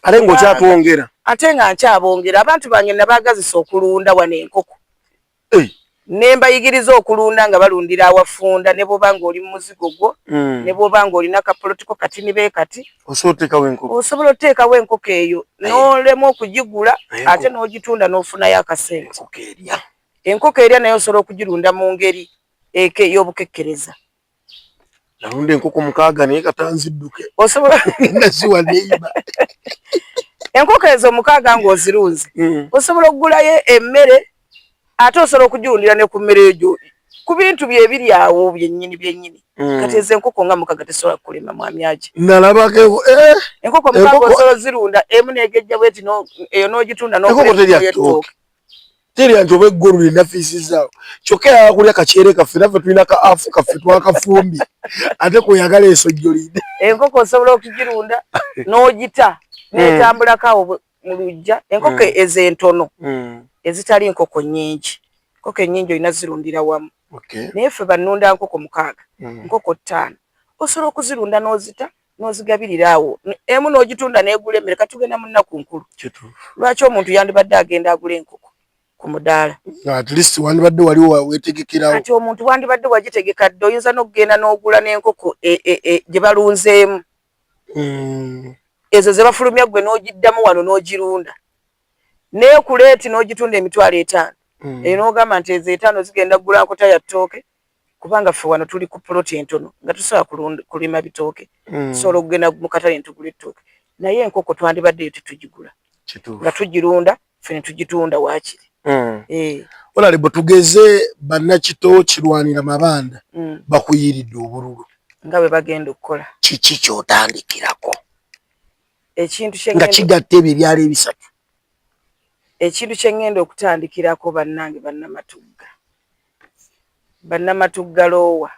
Ate ng'okyatwongera. Ate nga nkyabongera. Abantu bange nabaagazisa okulunda wano enkoko. Ne mbayigiriza okulunda nga balundira awafunda, ne bw'oba ng'oli mu muzigo gwo, ne bw'oba ng'olina kapolotiko katini be kati. Osobola oteekawo enkoko. Osobola oteekawo enkoko eyo n'olema okugigula ate n'ogitunda n'ofunayo akasente. Enkoko erya. Enkoko erya naye osobola okugirunda mu ngeri ey'obukekkereza. Nalunda enkoko 6 naye kata nzidduke. Osobola naziwa neiba. Enkoko ezo 6 ng'ozirunze. Osobola okugulayo emmere ate osobola okugirundira ne ku mmere egyo ku bintu bye biri awo byennyini byennyini. Kati ezo enkoko nga 6 tesobola kulima mwami aje. Nalabako Enkoko 6 osobola ozirunda emu n'egejja bweti eyo n'ogitunda n'ogula ettooke. Terya nti oba eggolu lye nafiisizaawo. Kyokka eyagala kulya kakyere kaffe naffe tulina ka afu kaffe twakafumbye ate kweyagala ensojjo linde. Enkoko osobola okugirunda n'ogita n'etambulako awo mu luggya. Enkoko ezo entono ezitali nkoko nnyingi. Enkoko ennyingi olina zirundira wamu. Naye ffe bannunda nkoko 6, nkoko 5. Osobola okuzirunda n'ozita n'ozigabirira awo. Emu n'ogitunda n'egula emmere. Kati tugenda mu nnaku nkulu. Lwaki omuntu yandibadde agenda agula enkoko ku mudaala? At least wandibadde waliwo weetegekerawo. Kati omuntu wandibadde wagitegeka dda, oyinza n'okugenda n'ogula n'enkoko gye balunzeemu. Ezo ze bafulumya ggwe n'ogiddamu wano n'ogirunda. N'ekuleeti n'ogitunda emitwalo 5. Eyo n'ogamba nti ezo 5 zigenda kugula nkota ya ttooke, kubanga ffe wano tuli ku poloti entono nga tusobola kulima bitooke. Tusobola okugenda mu katale ne tugula ettooke. Naye enkoko twandibaddeyo tetugigula. Nga tugirunda ffe ne tugitunda waakiri. Honorable, tugeze bannakito Kirwanira Mabanda bakuyiiridde obululu. Nga bwe bagenda okukola. Kiki ky'otandikirako? Ekintu nga kigatta ebyo ebyalo ebisatu. Ekintu kye ŋŋenda okutandikirako bannange bannamatugga. Bannamatugga loowa.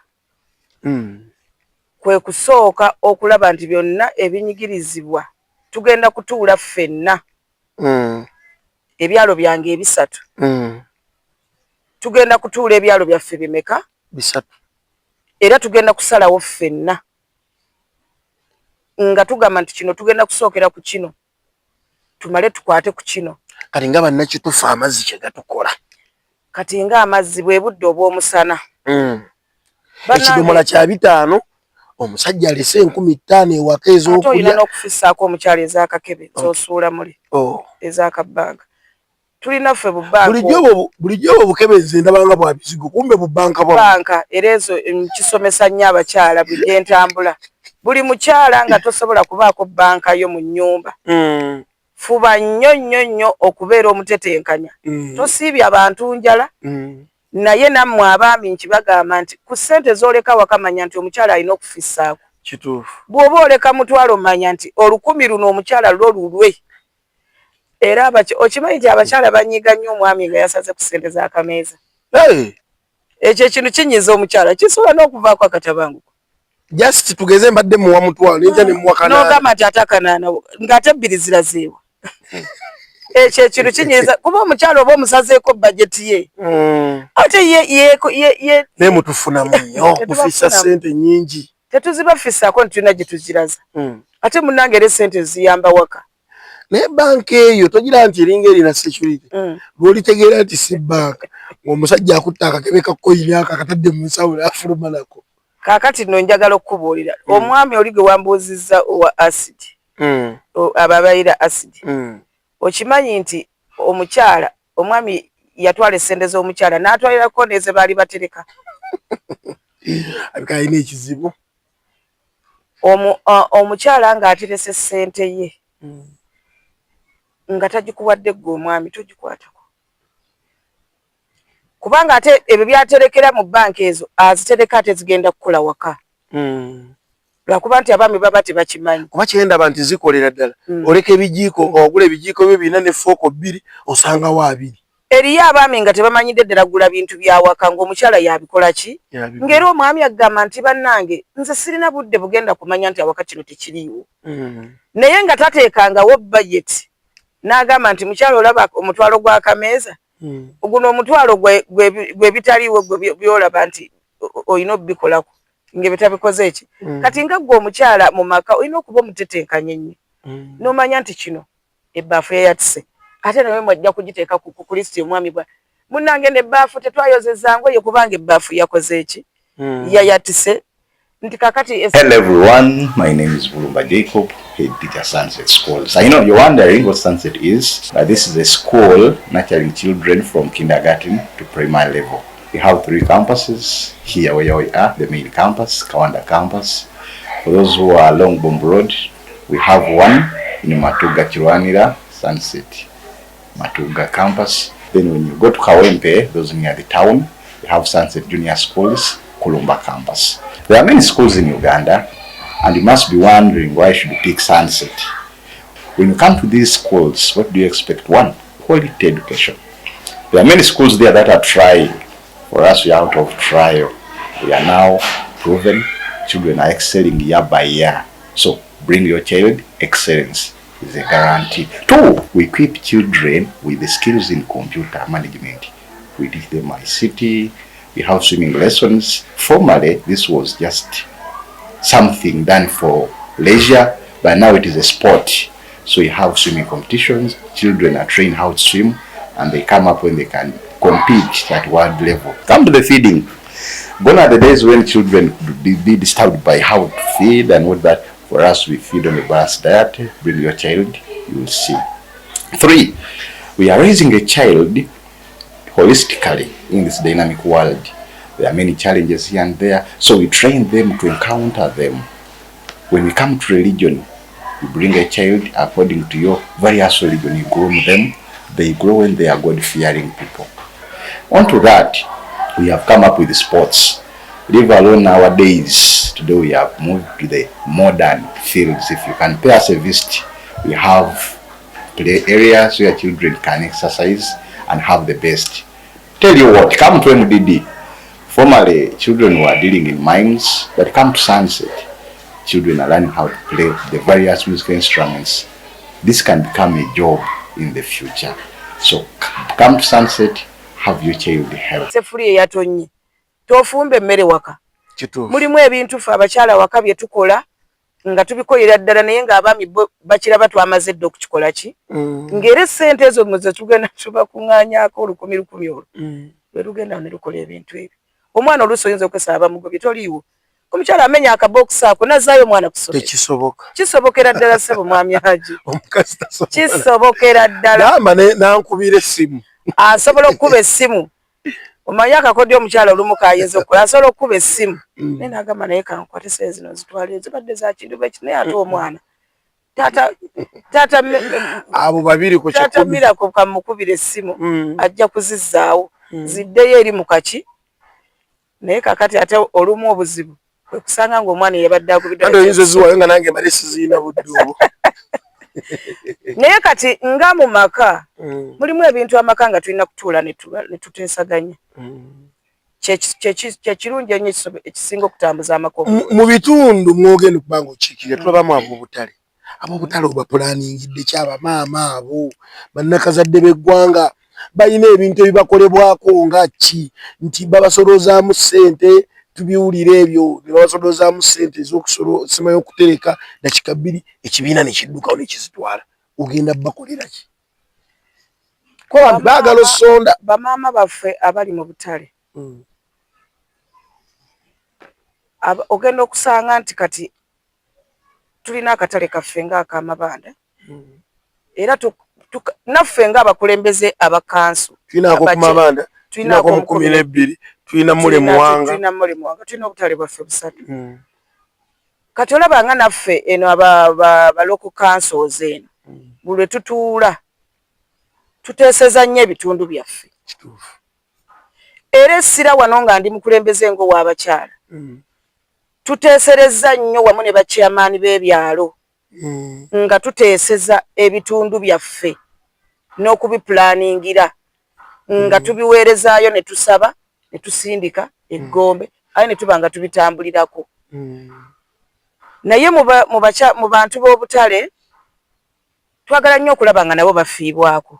Kwe kusooka okulaba nti byonna ebinyigirizibwa tugenda kutuula ffenna. Ebyalo byange ebisatu. Tugenda kutuula ebyalo byaffe bimeka? 3. Era tugenda kusalawo ffenna. Nga tugamba nti kino tugenda kusookera ku kino. Tumale tukwate ku kino. Kati nga bannakitufu amazzi kye gatukola. Kati nga amazzi bwe budde obw'omusana. Ekidomola kya 500, omusajja alese 5000 ewaka ez'okulya. Ate olina n'okufissaako omukyala ez'akakebe z'osuula muli. Ez'akabbanka. Tulina ffe bubanka. Bulijjo obwo bukebe nze ndabanga bwa bizigo, kumbe bubanka bwa banka. Era ezo nkisomesa nnyo abakyala buli gye ntambula. Buli mukyala nga tosobola kubaako banka yo mu nnyumba. Fuba nnyo nnyo nnyo okubeera omutetenkanya. Tosiibya bantu njala. Naye nammwe abaami nkibagamba nti ku ssente z'oleka waka manya nti omukyala alina okufissaako. Kituufu. Bw'oba oleka mutwalo manya nti 1000 luno omukyala lwo lulwe. Era okimanyi nti abakyala banyiiga nnyo omwami nga yasaze ku ssente z'akameeza. Hey! Ekyo ekintu kinyiiza omukyala, kisobola n'okuvaako akatabanguko. Just tugeze mbadde muwa mutwalo nenja ne muwa kanaana. N'ogamba nti ate akanaana ng'ate bbiri zirazeewa. Ekyo ekintu kinyiiza kuba omukyala oba omusazeeko bajeti ye. Ate ye ye ye ye naye mutufunamu nnyo, mufissa ssente nnyingi. Tetuzibafisaako nti tulina gye tuziraza. Ate munnange era essente ziyamba waka. Naye banka eyo togira nti eringa erina security. Lw'olitegeera nti si banka ng'omusajja akutte akakebe ka koyini ako akatadde mu nsawo n'afuluma nako. Kaakati nno njagala okukubuulira omwami oli gwe wambuuzizza owa acid, abo abayira acid, okimanyi nti omukyala omwami yatwala essente z'omukyala n'atwalirako n'eze baali batereka. Abika alina ekizibu. Omukyala ng'aterese ssente ye nga tagikuwadde ggwe omwami togikwatako. Kubanga ate ebyo by'aterekera mu bbanka ezo azitereka ate zigenda kukola waka. Lwakuba nti abaami baba tebakimanyi. Kuba kyendaba nti zikolera ddala. Oleka ebijiiko nga wagula ebijiiko byo bina ne fooko bbiri osangawo abiri. Eriyo abaami nga tebamanyidde ddala kugula bintu bya waka ng'omukyala y'abikola ki? Ng'era omwami agamba nti bannange nze sirina budde bugenda kumanya nti awaka kino tekiriiwo. Naye nga tateekangawo bajeti n'agamba nti mukyala olaba omutwalo gw'akameeza guno omutwalo gwe bitaliiwo gwe by'olaba nti olina obikolako ng'ebyo tabikoze ki. Kati nga ggwe omukyala mu maka olina okuba omutetenkanya ennyo n'omanya nti kino ebbaafu yayatise ate nawe mwajja kugiteeka ku lisiti omwami bwa munnange n'ebbaafu tetwayozezza ngoye kubanga ebbaafu yakoze ki yayatise nti kakati. Hello everyone, my name is Bulumba Jacob, head teacher Sunset Schools. I know you're wondering what Sunset is, but this is a school nurturing children from kindergarten to primary level. We have 3 campuses here where we are, the main campus, Kawanda campus. For those who are along Bomb Road, we have one in Matuga Kirwanira, Sunset Matuga campus. Then when you go to Kawempe, those near the town, we have Sunset Junior Schools, Kulumba campus. There are many schools in Uganda, and you must be wondering why should you pick Sunset. When you come to these schools, what do you expect? One, quality education. There are many schools there that are trying. For us, we are out of trial. We are now proven. Children are excelling year by year. So bring your child, excellence is a guarantee. 2, we equip children with the skills in computer management. We teach them ICT, we have swimming lessons. Formerly, this was just something done for leisure, but now it is a sport. So you have swimming competitions, children are trained how to swim, and they come up when they can compete at world level. Come to the feeding. Gone are the days when children could be disturbed by how to feed and what that. For us, we feed on a balanced diet. Bring your child, you will see. 3, we are raising a child holistically in this dynamic world. There are many challenges here and there, so we train them to encounter them. When we come to religion, you bring a child according to your various religion, you groom them, they grow when they are God-fearing people. Onto that, we have come up with sports. Leave alone nowadays, today we have moved to the modern fields. If you can pay us a visit, we have play areas where children can exercise and have the best. Tell you what, come to MDD. Formerly, children were dealing in mines, but come to Sunset, children are learning how to play the various musical instruments. This can become a job in the future. So come to Sunset, have your child help. Sefuri yatonye tofumbe emmere waka. Mulimu ebintu ffe abakyala waka bye tukola nga tubikolera ddala naye ng'abaami bakiraba twamaze dda okukikola ki. Ng'era essente ezo mwe ze tugenda tubakuŋŋaanyaako 1,000 1,000 olwo lwe lugenda ne lukola ebintu ebyo. Omwana oluusi oyinza okwesaba bamugobye toliiwo. Omukyala amenya akabokisi ako n'azzaayo omwana ku ssomero. Tekisoboka. Kisobokera ddala ssebo mwami Haji. Omukazi tasobola. Kisobokera ddala. Gamba n'ankubira essimu. Asobola okukuba essimu. Omanyi akakodyo omukyala olumu k'ayinza okukola, asobola okukuba essimu. Naye n'agamba naye kankwate ssente zino nzitwale zibadde za kintu bwe kiti naye ate omwana. Taata taata abo babiri ku taata Miracle kamukubira essimu ajja kuzizzaawo ziddeyo eri mu kaki. Naye kakati ate olumu obuzibu kwe kusanga ng'omwana yabadde akubidde oyinza oziwayo nga nange mbadde siziina budde obwo. Naye kati nga mu maka mulimu ebintu amaka nga tulina kutuula ne tuteesaganya. Kyekirungi ennyo ekisinga okutambuza amaka. Mu bitundu mwogenda okuba nga okiikirira tulabamu ab'obutale. Ab'obutale obapulaningidde ki? Abamaama abo bannakazadde b'eggwanga balina ebintu ebibakolebwako nga ki nti babasoloozaamu ssente, tubiwulira ebyo ne babasoloozaamu ssente ez'okusimayo okutereka dakika bbiri ekibiina ne kiddukawo ne kizitwala. Ogenda bakolera ki? Kuba baagala osonda. Bamaama baffe abali mu butale ogenda okusanga nti kati tulina akatale kaffe ng'akamabanda era naffe ng'abakulembeze abakansu tulinaako ku mabanda, tulinaako mu 12, tulina mule Muwanga, tulina mule Muwanga, tulina obutale bwaffe busatu. Kati olaba nga naffe eno aba local councils eno buli lwe tutuula tuteeseza nnyo ebitundu byaffe. Era essira wano nga ndi mukulembeze ng'ow'abakyala tuteeserezza nnyo wamu ne bachairman b'ebyalo nga tuteeseza ebitundu byaffe n'okubipulaningira nga tubiweerezaayo ne tusaba ne tusindika eggombe aye ne tuba nga tubitambulirako. Naye mu bantu b'obutale twagala nnyo okulaba nga nabo bafiibwako.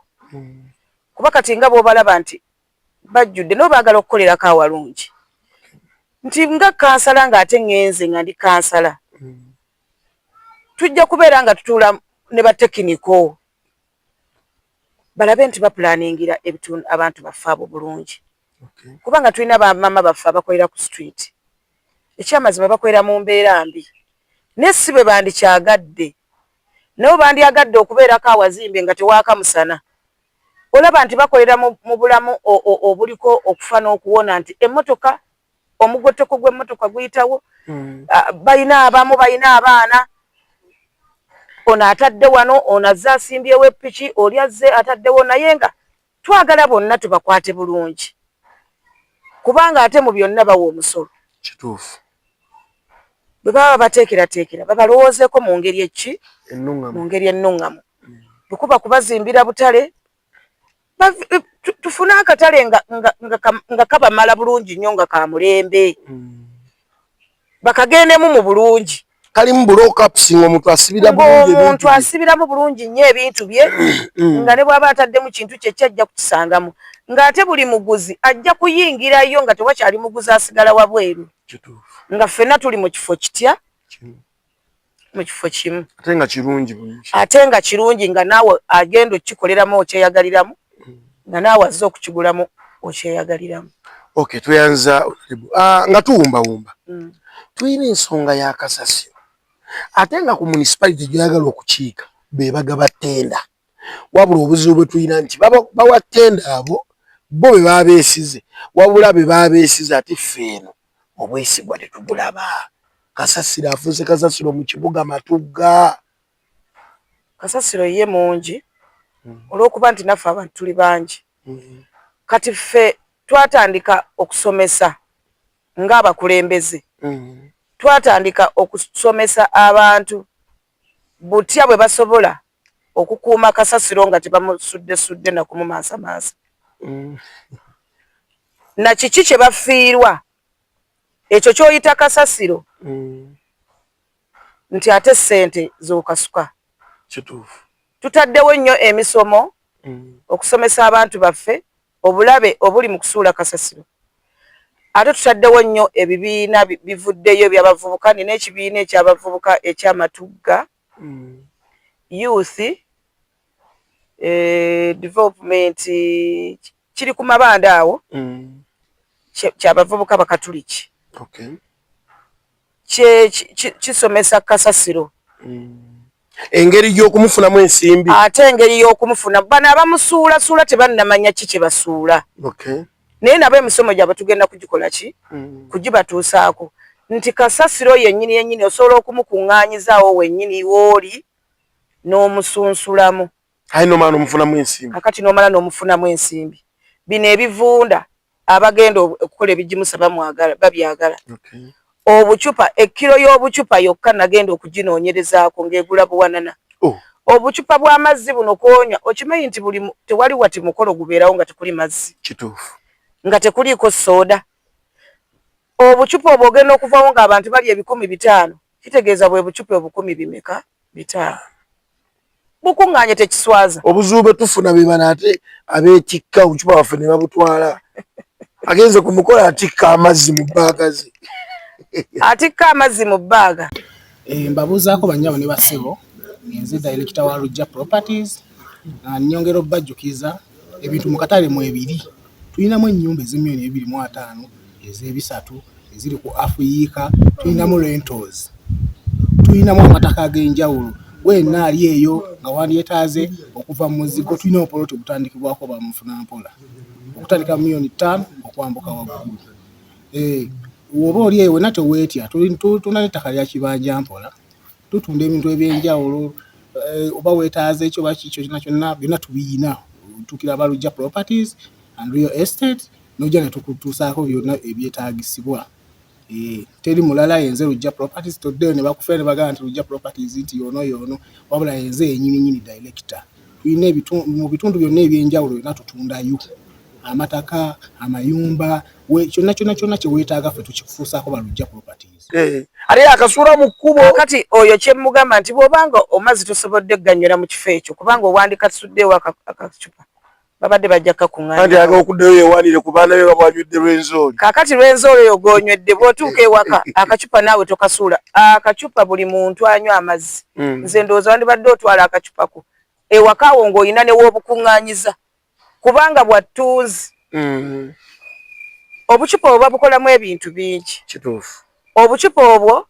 Kuba kati nga bw'obalaba nti bajjudde nabo baagala okukolerako awalungi. Nti nga kansala ng'ate ŋŋenze nga ndi kansala tujja kubeera nga tutuula ne batekiniko balabe nti bapulaningira ebitundu abantu baffe abo bulungi. Kubanga tulina bamaama baffe abakolera ku street, ekyamazima bakolera mu mbeera mbi naye si bwe bandikyagadde, nabo bandyagadde okubeerako awazimbe nga tewaaka musana. Olaba nti bakolera mu bulamu obuliko okufa n'okuwona nti emmotoka omugotteko gw'emmotoka guyitawo, balina abamu balina abaana, ono atadde wano, ono azze asimbyewo eppiki, oli azze ataddewo, naye nga twagala bonna tubakwate bulungi kubanga ate mu byonna bawa omusolo. Kituufu. Bwe baba bateekerateekera babalowoozeeko mu ngeri eki mu ngeri ennuŋŋamu. Bwe kuba kubazimbira butale tufune akatale nga kabamala bulungi nnyo nga ka mulembe bakagendemu mu bulungi. Kalimu bulookapusi ng'omuntu asibira bulungi ebintu ng'omuntu asibiramu bulungi nnyo ebintu bye nga ne bw'aba ataddemu kintu kye kyajja kukisangamu ng'ate buli muguzi ajja kuyingirayo nga tewakyali muguzi asigala wabweru. Nga ffenna tuli mu kifo kitya mu kifo kimu ate nga kirungi bulungi ate nga kirungi nga naawe agenda okukikoleramu okyeyagaliramu nga naawe azze okukigulamu okyeyagaliramu. Okay, tweyanza nga tuwumbawumba tulina ensonga ya kasasiro ate nga ku municipality gy'oyagala okukiika be bagaba ttenda, wabula obuzibu bwe tulina nti bawa ttenda abo bo be baba beesize, wabula be baba beesize ate ffe eno obwesigwa tetubulaba. Kasasiro afuuse kasasiro mu kibuga Matugga. Kasasiro ye mungi olw'okuba nti naffe abantu tuli bangi. Kati ffe twatandika okusomesa ng'abakulembeze, twatandika okusomesa abantu butya bwe basobola okukuuma kasasiro nga tebamusuddesudde na kumumansamansa na kiki kye bafiirwa ekyo ky'oyita kasasiro nti ate ssente z'okasuka. Kituufu. Tutaddewo nnyo emisomo okusomesa abantu baffe obulabe obuli mu kusuula kasasiro. Ate tutaddewo nnyo ebibiina bivuddeyo eby'abavubuka, nina ekibiina eky'abavubuka eky'Amatugga Youth Development kiri ku mabanda awo ky'abavubuka Bakatuliki. Kisomesa kasasiro engeri y'okumufunamu ensimbi ate engeri y'okumufuna bano abamusuulasuula tebannamanya ki kye basuula. Naye nabo emisomo gyabwe tugenda kugikola ki kugibatuusaako nti kasasiro yennyini yennyini osobola okumukuŋŋaanyizaawo wennyini w'oli. N'omusunsulamu. Aye nomala nomufunamu ensimbi. Kakati nomala nomufunamu ensimbi. Bino ebivunda abagenda okukola ebigimusa bamwagala babyagala. Okay. Obucupa ekkiro y'obucupa yokka nagenda okuginoonyerezaako ng'egula buwanana. Oh. Obucupa bw'amazzi buno kwonywa okimanyi nti buli tewali wati mukolo gubeerawo nga tekuli mazzi. Kituufu. Nga tekuliiko soda. Obucupa obwo ogenda okuvawo ng'abantu bali 500,000 kitegeeza bwe bucupa obukumi bimeka? 500. Bukuŋŋaanye tekiswaza. Obuzibu bwe tufuna be bano ate abeetikka obucupa bwaffe ne babutwala. Agenze ku mukolo atikka amazzi mu bbaaga ze. Atikka amazzi mu bbaaga. Eh, mbabuuzaako bannyabo ne bassebo, nze dayirekita wa Luggya Properties. Ah, nnyongera obbajjukiza ebintu mu katale mwebiri. Tulinamu ennyumba ez'emiliyoni 250, ez'ebisatu, eziri ku afuyiika, tulinamu rentals, tulinamu amataka ag'enjawulo. Wenna ali eyo nga wandyetaaze okuva mu muzigo, tulina obupoloti obutandikibwako bamufunampola okutandika mu miliyoni 5 okwambuka waggulu. Eh, woba oli eyo wena teweetya, tulina n'ettaka lya kibanja mpola, tutunda ebintu ebyenjawulo eh, oba weetaaze ekyo oba kikyo kyonna kyonna byonna tubiyina. Otuukira aba Luggya Properties and Real Estate n'ojja ne tukutuusaako byonna ebyetaagisibwa. Eh, teri mulala yenze Luggya Properties, toddeyo ne bakufera ne bagamba nti Luggya Properties nti yoono yoono, wabula yenze yennyini nnyini director. Tulina mu bitundu byonna ebyenjawulo byonna tutundayo amataka, amayumba, kyonna kyonna kyonna kye weetaaga ffe tukikufuusaako ba Luggya Properties. Eh, ate akasuula mu kkubo. Kakati oyo kye mmugamba nti bw'obanga omazzi tosobodde kuganywera mu kifo ekyo kubanga owandikasuddeewo akacupa babadde bajja kukakuŋŋaanya. Anti ayagala okuddayo yeewaanire ku baana be babwanywedde Rwenzori. Kaakati Rwenzori oyo gw'onywedde bw'otuuka ewaka akacupa naawe tokasuula. Akacupa buli muntu anywa amazzi. Nze ndowooza wandibadde otwala akacupa ko ewaka wo ng'olina ne w'obukuŋŋaanyiza kubanga bwa ttunzi. Obucupa obwo babukolamu ebintu bingi. Kituufu. Obucupa obwo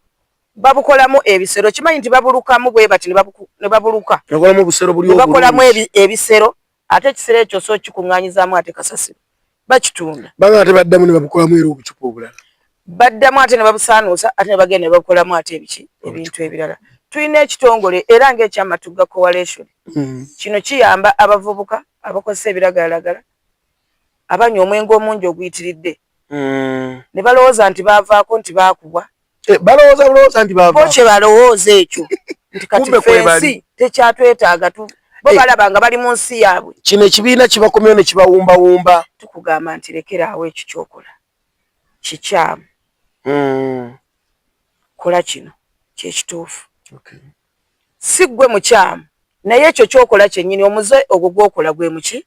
babukolamu ebisero, okimanyi nti babulukamu bwe bati ne babuluka. Bakolamu obusero buli Ne bakolamu obulungi. ebisero ate ekisero ekyo osobola okukikuŋŋaanyizaamu ate kasasiro. Bakitunda. Banga ate baddamu ne babukolamu era obucupa obulala. Baddamu ate ne babusaanuusa ate ne bagenda ne babukolamu ate ebiki ebintu ebirala. Tulina ekitongole era ng'ekyamatugga coalition. Kino kiyamba abavubuka abakozesa ebiragalalagala, abanywa omwenge omungi oguyitiridde. Ne balowooza nti baavaako nti baakubwa. Eh, balowooza bulowooza nti baavaako. Bo kye balowooza ekyo nti kati Kumbe ffe kwe bali. ensi tekyatwetaaga bo Eh. balaba nga bali mu nsi yaabwe. Kino ekibiina kibakomyewo ne kibawumbawumba. Tukugamba nti lekera awo ekyo ky'okola kikyamu. Kola kino kye kituufu. Okay. Si ggwe mukyamu naye ekyo ky'okola kyennyini omuze ogwo gw'okola gwe muki?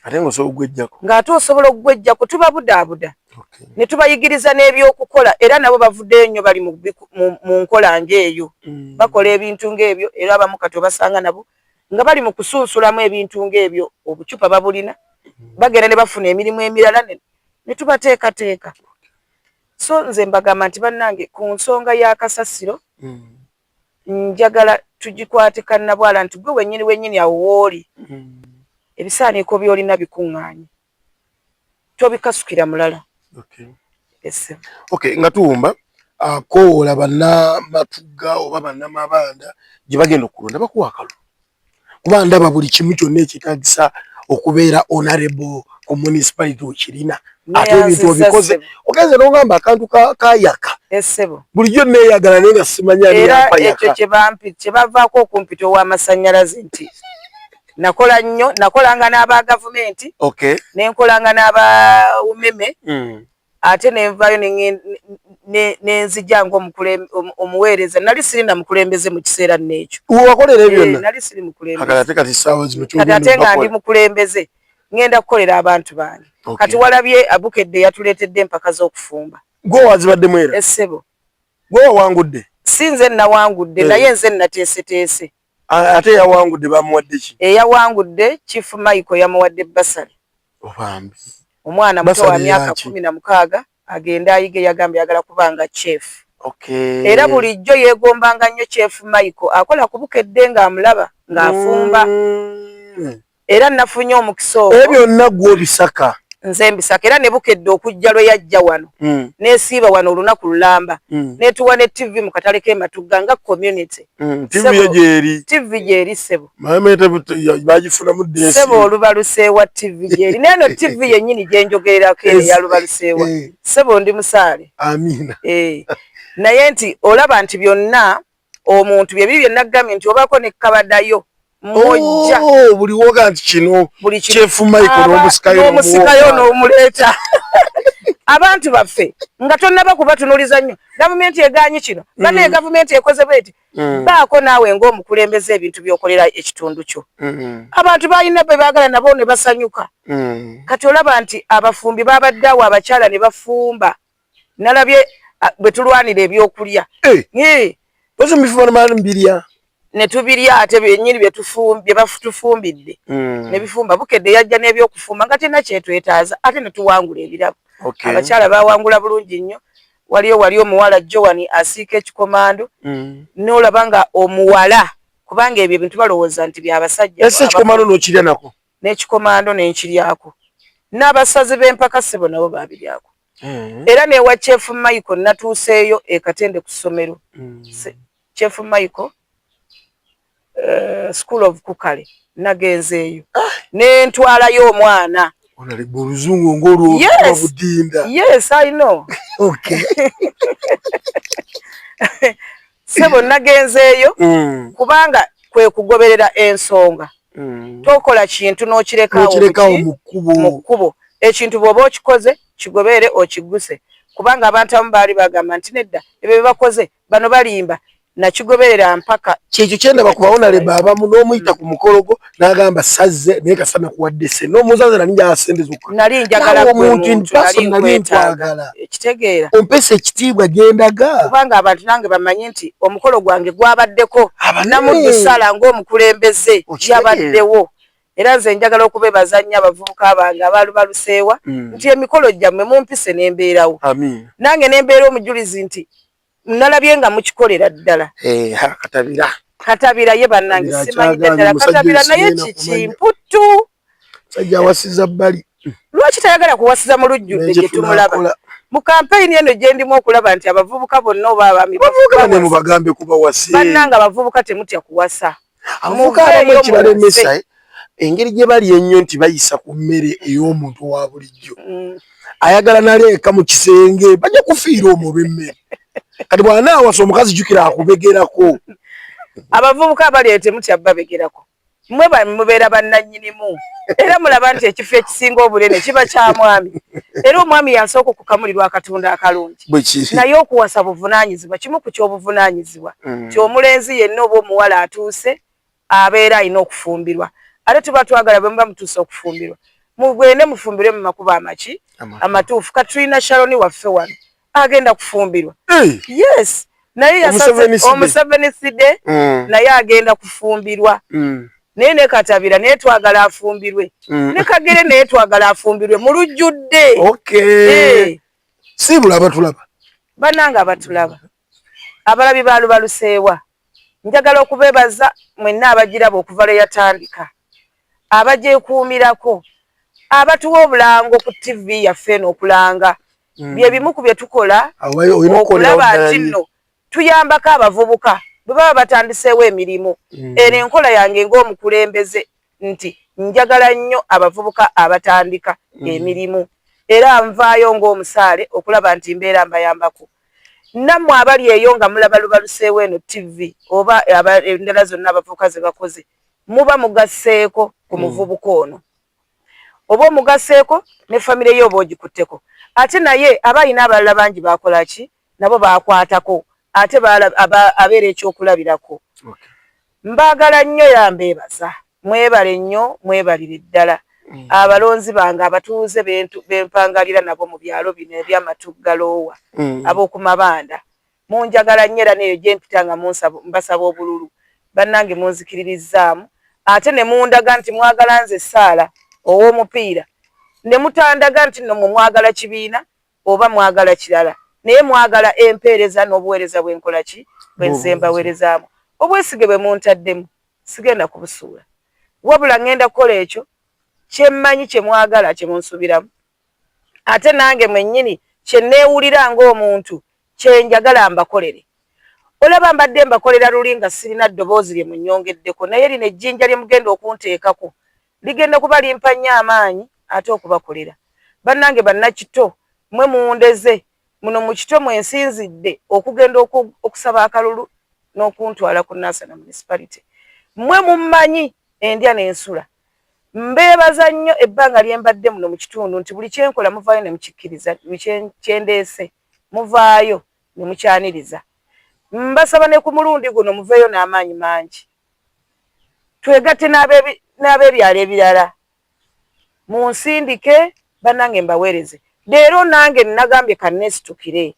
Ate ng'osobola okugweggyako. Ng'ate osobola okugweggyako tubabudaabuda. Okay. Ne tubayigiriza n'ebyokukola era nabo bavuddeyo nnyo bali mu nkola ng'eyo. Bakola ebintu ng'ebyo era abamu kati obasanga nabo nga bali mu kusunsulamu ebintu ng'ebyo obucupa babulina bagenda ne bafuna emirimu emirala ne tubateekateeka. So nze mbagamba nti bannange ku nsonga ya kasasiro njagala tugikwate kannabwala nti gwe wennyini wennyini awo w'oli ebisaaniiko by'olina bikuŋŋaanye tobikasukira mulala. Okay. Ese. Okay, nga tuwumba akowoola bannamatugga oba bannamabanda gye bagenda okulonda bakuwa akalulu kuba ndaba buli kimu kyonna ekyetaagisa okubeera honorable ku municipality okirina ate ebintu obikoze ogenze n'ogamba akantu kayaka Essebo. Bulijjo neeyagala naye nga simanyi ani Era yampa ekyo yaka. Kye bavaako okumpita ow'amasannyalaze nti nakola nnyo, nakolanga n'aba gavumenti, Okay. ne nkolanga n'aba UMEME, ate ne nvaayo ne nzija ng'omuweereza. Nali siri na mukulembeze mu kiseera nno ekyo. Wakolera ebyo byonna? Nali siri mukulembeze. Kati ate kati essaawa zino Kati ate nga ndi mukulembeze, ŋŋenda kukolera abantu bange. Okay. Kati walabye Abukedde yatuleetedde empaka z'okufumba. Gwe wazibaddemu era? Essebo. Gwe wawangudde? Si nze nawangudde, naye nze nateeseteese. Ate eyawangudde bamuwadde ki? Eyawangudde Chief Michael yamuwadde bursary. Obambi. Omwana muto wa Bursary myaka yaki? 16 agende ayige, yagambye ayagala kubanga chef. Okay. Era bulijjo yeegombanga nnyo Chef Michael akola ku Bukedde ng'amulaba ng'afumba. Era nafunye omukisa ogwo. Ebyo byonna gwe obisaka. Nze mbisaka era ne Bukedde okujja lwe yajja wano nesiiba wano olunaku lulamba netuwa ne TV mu katale k'e Matugga nga community. TV gyeri. TV gyeri, ssebo. Bagifunamu. Ssebo, Olubaluseewa TV gyeri, neeno TV yennyini gyenjogererako eno eya Lubaluseewa. Ssebo, ndi musaale. Amiina. Naye nti olaba nti byonna omuntu bye biri bye naggambye nti obaako ne kabadayo mojja. Oh, buli woga nti kino buli kimu. Chef Michael n'omusikayo. N'omusikayo n'omuleeta. Abantu baffe nga tonnaba kubatunuliza nnyo, gavumenti egaanyi kino, banaye gavumenti ekoze bweti, baako naawe ng'omukulembeze ebintu by'okolera ekitundu kyo. Abantu balina be baagala nabo ne basanyuka. Kati olaba nti abafumbi babadde awo, abakyala ne bafumba. Nalabye bwe tulwanira ebyokulya. Ozo mufumba mbirya. Ne tubirya ate byennyini bye batufumbidde ne bifumba. Bukedde yajja n'ebyokufumba nga terina kyetwetaaza, ate ne tuwangula ebirabo. Abakyala bawangula bulungi nnyo. Waliyo wali omuwala Joan asiika ekikomando, n'olaba nga omuwala, kubanga ebyo ebintu balowooza nti byabasajja. Ese ekikomando n'okirya nako? N'ekikomando nenkiryako, n'abasazi b'empaka, ssebo, nabo babiryako. Era newa Chef Michael natuuseeyo e Katende ku ssomero. Chef Michael School of Cookery nagenzeeyo nentwalayo omwana. Oluzungu ng'olwobudinda. Yes, I know. Sebo, nagenzeeyo kubanga kwe kugoberera ensonga. Tokola kintu n'okirekawo mu kkubo. Ekintu bw'oba okikoze, kigobere okiguse, kubanga abantu abamu baali bagamba nti nedda, ebyo bye bakoze bano balimba. Nakigoberera mpaka. Kyekyo kyendaba ku bawonaleba abamu, n'omuyita ku mukolo gwo n'agamba sazze, naye kasa nakuwadde ssente n'omuzaze, nali njagala ssente zokka. Nali njagala omuntu nali nkwagala. Ekitegeera. Ompesa ekitiibwa gyendaga. Kubanga abantu nange bamanye nti omukolo gwange gwabaddeko Namuddu Sala ng'omukulembeze yabaddewo. Era nze njagala okubebaza nnyo abavubuka bange abalubaluseewa nti emikolo gyammwe mumpise n'embeerawo, nange nembeera omujulizi nti nalabye nga mukikolera ddala. Katabira. Katabira ye bannange, simanyidde ddala Katabira naye kiki mputtu. Sajja awasiza bbali. Lwaki tayagala kuwasiza mu lujjudde gye tumulaba mu kampeyini eno gye ndimu okulaba nti abavubuka bonna oba abaami? Abavubuka mubagambe kubawase. Bannange abavubuka, temutya kuwasa. Abavubuka abamu ekibalemesa, engeri gye bali ennyo nti bayisa ku mmere ey'omuntu wa bulijjo, ayagala naleeka mu kisenge, bajja kufiira omwo olw'emmere. Kati bw'anaawasa omukazi, jjukira akubegerako. Abavubuka abali eyo, temutya babegerako. Mmwe mubeera bannannyinimu, era mulaba nti ekifo ekisinga obunene kiba kya mwami, era omwami yansooka okukamulirwa akatunda akalungi. Naye okuwasa buvunaanyizibwa, kimu ku kyobuvunaanyizibwa ti omulenzi yenna oba omuwala atuuse abeera alina okufumbirwa. Ate tuba twagala bwe muba mutuuse okufumbirwa, mugende mufumbirwe mu makubo amaki amatuufu. Kati tulina Sharoni waffe wano agenda kufumbirwa. Yes, naye omuseveniside naye agenda kufumbirwa, naye ne Katabira naye twagala afumbirwe, ne Kagere naye twagala afumbirwe mu lujjudde. Siibula abatulaba. Bannange abatulaba, abalabi ba Lubaluseewa, njagala okubeebaza mwenna abagiraba okuva lwe yatandika, abagyekuumirako, abatuwa obulango ku TV yaffe eno. Okulanga bye bimu ku bye tukola okulaba nti nno tuyambako abavubuka bwe baba batandiseewo emirimu. Eno enkola yange ng'omukulembeze nti njagala nnyo abavubuka abatandika emirimu, era nvaayo ng'omusaale okulaba nti mbeera mbayambako. Nammwe abali eyo nga mulaba Lubaluseewo eno TV oba endala zonna abavubuka ze bakoze, muba mugasseeko ku muvubuka ono oba omugasseeko ne famire ye oba ogikutteko, ate naye aba alina abalala bangi bakola ki nabo bakwatako, ate abeera ekyokulabirako. Mbaagala nnyo era mbeebaza, mwebale nnyo, mwebalire ddala. Abalonzi bange abatuuze bempangalira nabo mu byalo bino eby'Amatugga Lower, ab'okumabanda, munjagala nnyo, era neeyo gyempita nga mbasaba obululu. Bannange, munzikiririzaamu ate ne mundaga nti mwagala nze Saala ow'omupiira, ne mutandaga nti nno mwe mwagala kibiina oba mwagala kirala, naye mwagala empeereza n'obuweereza bwenkola ki bwenze mbaweerezaamu. Obwesige bwe muntaddemu sigenda kubusuula, wabula ŋŋenda kukola ekyo kyemmanyi kye mwagala, kye munsuubiramu. Ate nange mwennyini kye neewulira ng'omuntu kye njagala mbakolere. Olaba mbadde mbakolera luli nga sirina ddoboozi lye munnyongeddeko, naye lino ejjinja lye mugenda okunteekako ligenda kuba limpa nnyo amaanyi ate okubakolera. Bannange bannakito mmwe mundeze muno mu kito mwe nsinzidde okugenda okusaba akalulu n'okuntwala ku Nansana Municipality. Mmwe mummanyi endya n'ensula. Mbeebaza nnyo ebbanga lye mbadde muno mu kitundu nti buli kye nkola muvaayo ne mukikkiriza, buli kye ndeese muvaayo ne mukyaniriza. Mbasaba ne ku mulundi guno muveeyo n'amaanyi mangi twegatte n'abebyalo ebirala munsindike bannange mbaweereze. Leero nange nagambye kanneesitukire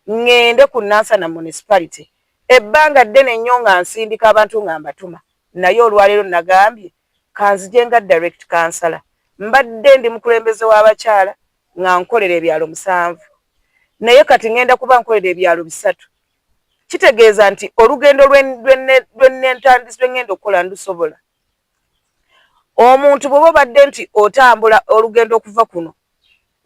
ŋŋende ku Nansana Municipality. Ebbanga ddene nnyo nga nsindika abantu nga mbatuma, naye olwaleero nagambye kanzije nga direct councillor. Mbadde ndi mukulembeze w'abakyala nga nkolera ebyalo 7, naye kati ŋŋenda kuba nkolera ebyalo 3. Kitegeeza nti olugendo lwe ŋŋenda okukola ndusobola. Omuntu bw'oba obadde nti otambula olugendo okuva kuno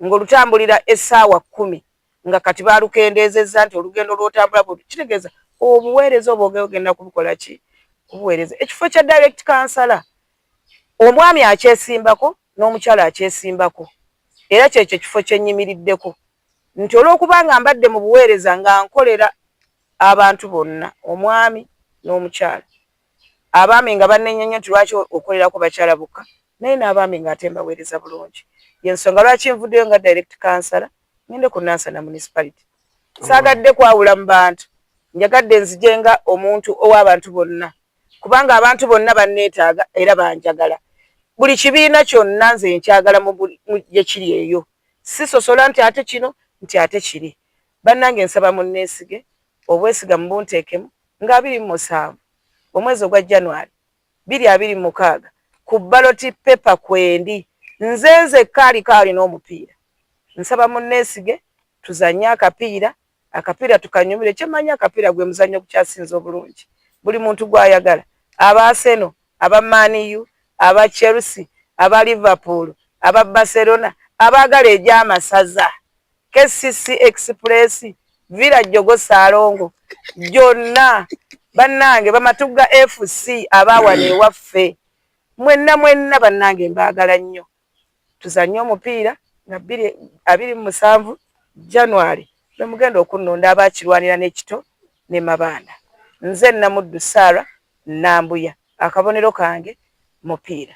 ng'olutambulira essaawa 10, nga kati baalukendeezezza nti olugendo lw'otambula kitegeeza obuweereza obwo ogenda kubukola ki? Kubuweereza. Ekifo kya direct councillor omwami akyesimbako n'omukyala akyesimbako, era kyekyo ekifo kye nnyimiriddeko nti olw'okubanga mbadde mu buweereza nga nkolera abantu bonna, omwami n'omukyala. Abaami nga bannenya nnyo nti lwaki okolerako bakyala bokka, naye n'abaami ng'ate mbaweereza bulungi. Y'ensonga lwaki nvuddeyo nga direct councillor ngende ku Nansana Municipality. Saagadde kwawula mu bantu, njagadde nzije nga omuntu ow'abantu bonna, kubanga abantu bonna banneetaaga era banjagala. Buli kibiina kyonna nze nkyagala mu gye kiri eyo, sisosola nti ate kino nti ate kiri. Bannange nsaba munneesige, obwesiga mubunteekemu nga 27 omwezi ogwa January 2026 ku ballot paper kwendi nze nzekka aliko alina omupiira. Nsaba munneesige tuzannye akapiira, akapiira tukanyumire. Kyemmanyi akapiira gwe muzannyo gukyasinze obulungi, buli muntu gw'ayagala, aba Arsenal, aba Man U, aba Chelsea, aba Liverpool, aba Barcelona, abaagala egy'amasaza, KCC Express, Villa Jogo Ssalongo, gyonna bannange Bamatugga FC abaawano ewaffe, mwenna mwenna bannange mbaagala nnyo. Tuzannye omupiira nga 27 January lwe mugenda okunnonda abakirwanira n'ekito ne Mabanda. Nze Namuddu Sarah Nambuya, akabonero kange mupiira.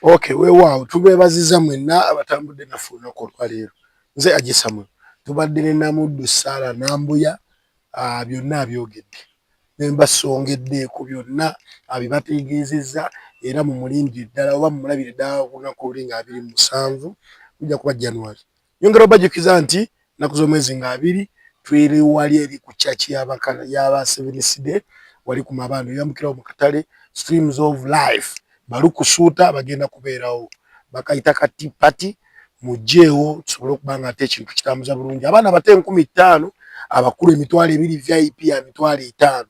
Okay, weewaawo tubeebaziza mwenna abatambudde naffe olunaku olwaleero. Nze Agisamu, tubadde ne Namuddu Sarah Nambuya, byonna abyogedde ne mbasongeddeeko byonna abibategeezezza, era mumulindire ddala oba mumulabire ddala olunaku oluli nga 27 kujja kuba January. Nyongera obajjukiza nti ennaku z'omwezi nga 20 tweri wali eri ku church y'aba Seventh Day wali ku Mabanda, oyambukirawo mu katale Streams of Life, balukusuuta bagenda kubeerawo bakayita ka tea party. Mujjeewo tusobole okuba nga ate ekintu kitambuza bulungi. Abaana bato 5000, abakulu 20,000, VIP ya 50,000.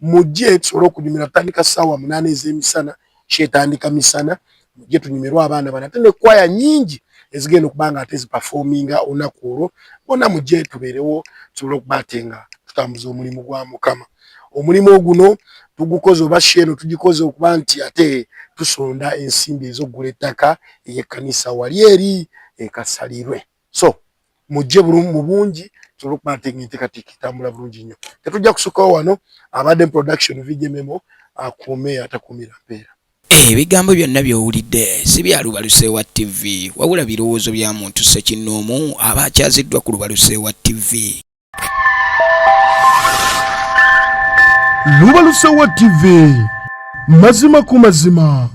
Mujje tusobole okunyumira. Tutandika ssaawa 8 ez'emisana, kyetandika misana. Mujje tunyumirwe abaana bano, ate ne kwaya nnyingi ezigenda okuba nga ate ziperforminga olunaku olwo. Bonna mujje tubeerewo tusobole okuba ate nga tutambuza omulimu gwa Mukama. Omulimu oguno tugukoze oba show eno tugikoze okuba nti ate tusonda ensimbi ez'okugula ettaka ey'ekkanisa wali eri ekasalirwe. So mujje mu bungi tusobole okuba ate ng'enteekateeka etambula bulungi nnyo. Tetujja kusukkawo wano. Abadde mu production VJ Memo, akuume atakuumira mpeera. Ebigambo byonna by'owulidde si bya Lubaluseewa TV, wabula birowoozo bya muntu ssekinnoomu aba akyaziddwa ku Lubaluseewa TV. Lubaluseewa TV, mazima ku mazima.